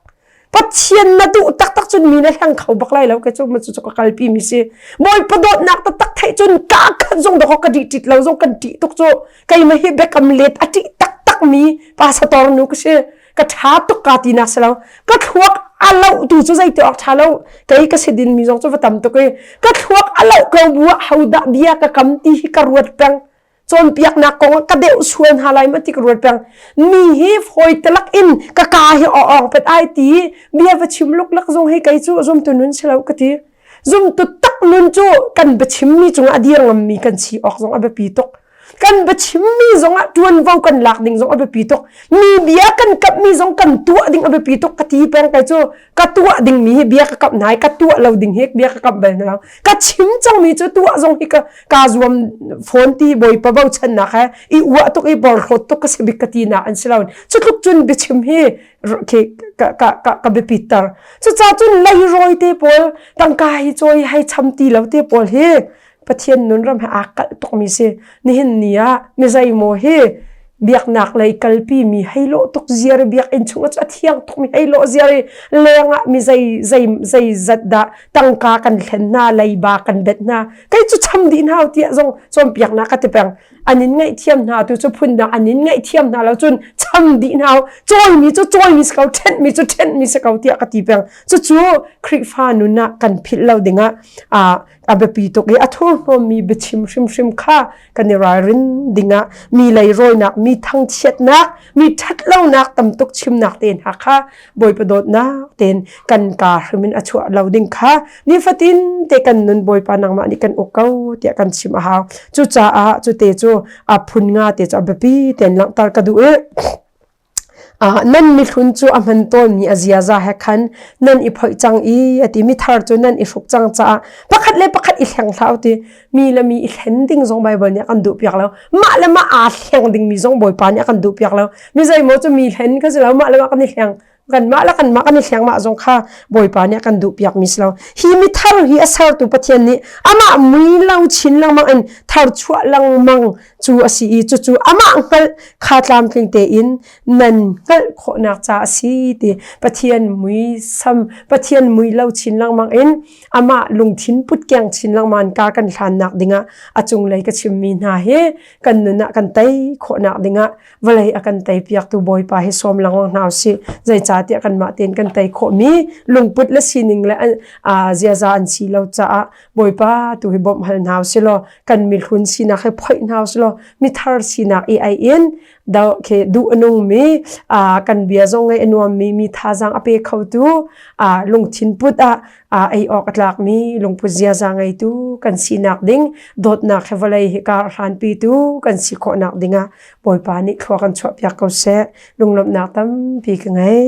Pathian na duh taktak cun mi na hleng kho bak lai lo ke cu ma cu ka kalpi mi si. Bawipa dawtnak taktak theih cun ka khat zong dawk ka dih ṭit lo zong kan ṭih tuk cu keimah hi biakam let a ṭih taktak mi pastor nu ka si. Ka ṭha tuk ka ti nak si lo. Ka thluak a loh tu cu zei ti awk ṭha lo. Kei ka si din mi zong cu va tam tuk i ka thluak a loh ko bu ah hodah bia ka kam ti hi ka ruat peng. Cawnpiaknak kong ah ka deuh sual hna lai ma ti ka ruat peng. Mi hi fawi talak in ka ka hi awng pet ai ti bia va chim luklak zong hi kei cu zumtu nun si lo ka ti. Zumtu tak nun cu kan biachim mi cungah a dir ngam mi kan si awk zong a biapi tuk. Kan biachimmi zongah ṭuanvo kan lak ding zong a biapi tuk. Mi bia kan kamhmi zong kan tuah ding a biapi tuk ka ti peng kai cu ka tuah dingmi hi bia ka kamh hna i ka tuah lo ding hi bia ka kamh bal hna lo. Ka chim cangmi cu tuah zong hi ka kaa zuam fawn ti bawipa bochannak he i uah tuk i borhlawt tuk ka si bik ka ti nak an si lo. Cutluk cun biachim hi khi ka ka ka ka biapit ter. Cucaah cun leirawi te pawl tangka hi cawi hei cham ti lo te pawl hi Pathian nun ram he aa kalh tukmi si. Nihin ni ah mi zeimaw hi biaknak lei kalpi mi hei lawh tuk ziar i biakinn chung ah a thiang tukmi hei lawh ziar i leng ah mi zei zei zei zat dah tangka kan thlen hna leiba kan bet hna kei cu cham dih hna tiah zong cawnpiaknak ka ti peng an in ngaihthiam hna tu cu phundang an in ngaihthiam hna lo cun cham dih hna cawimi cu cawimi si ko ṭhenhmi cu ṭhenhmi si ko tiah ka ti peng cucu Khrihfa nun ah kan philh lo dingah a biapi tuk i a thurhnawmmi biachim hrimhrim kha kan i ralrin dingah mi leirawinak, mi thangchiatnak, mi ṭhatlonak tam tuk chimnak te hna kha Bawipa dawtnak tein kan kaa hrim in a chuah lo ding kha nifatin te kan nun Bawipa nangmah nih kan uk ko tiah kan chim a hau. Cucaah cute cu a phun nga te cu a biapi tein langhter ka duh i. Nan mihlun cu a hman tawnmi a ziaza he khan nan i phoih cang i a ti mi thar cu nan i hruk cang caah pakhat le pakhat i hleng hlah u ti mi le mi i hlen ding zong Baibal nih a kan duhpiak lo. Mah le mah aa hleng dingmi zong Bawipa nih a kan duhpiak lo. Mi zeimaw cu mi hlen kha si lo, mah le mah kan i hleng. Kanmah le kanmah kan i hleng mah zong kha Bawipa nih a kan duhpiakmi si lo. Hi mi thar hi a sertu Pathian nih amah mui lo chin lengmang in thar chuah lengmang cu a si i cucu amah hngalh kha tlamtling tein nan hngalh khawhnak ca a si ti Pathian muisam Pathian mui lo chin lengmang in amah lungthin put keng chin lengmang ka kan hlannak dingah a cunglei ka chimmi hna hi kan nun ah kan tei khawhnak dingah vawlei a kan tei piaktu Bawipa hi sawm lengmang hna usih zeicahtiah kanmah tein kan tei khawhmi lungput le sining le ziaza an si lo caah Bawipa tu hi bawmh hal hna usih law kan mihlun sinak hi phoih hna usih law mithar sinak i ai in do khi duh a nungmi kan bia zong ngaih a nuammi mi thazaang a pe khotu lungthin put ah ei awk a tlakmi lungput ziaza ngeitu kan sinak ding dawtnak he vawlei hi kar hlanpitu kan si khawhnak dingah Bawipa nih thlua kan chuahpiak ko seh lunglawmhnak tampi ka ngei.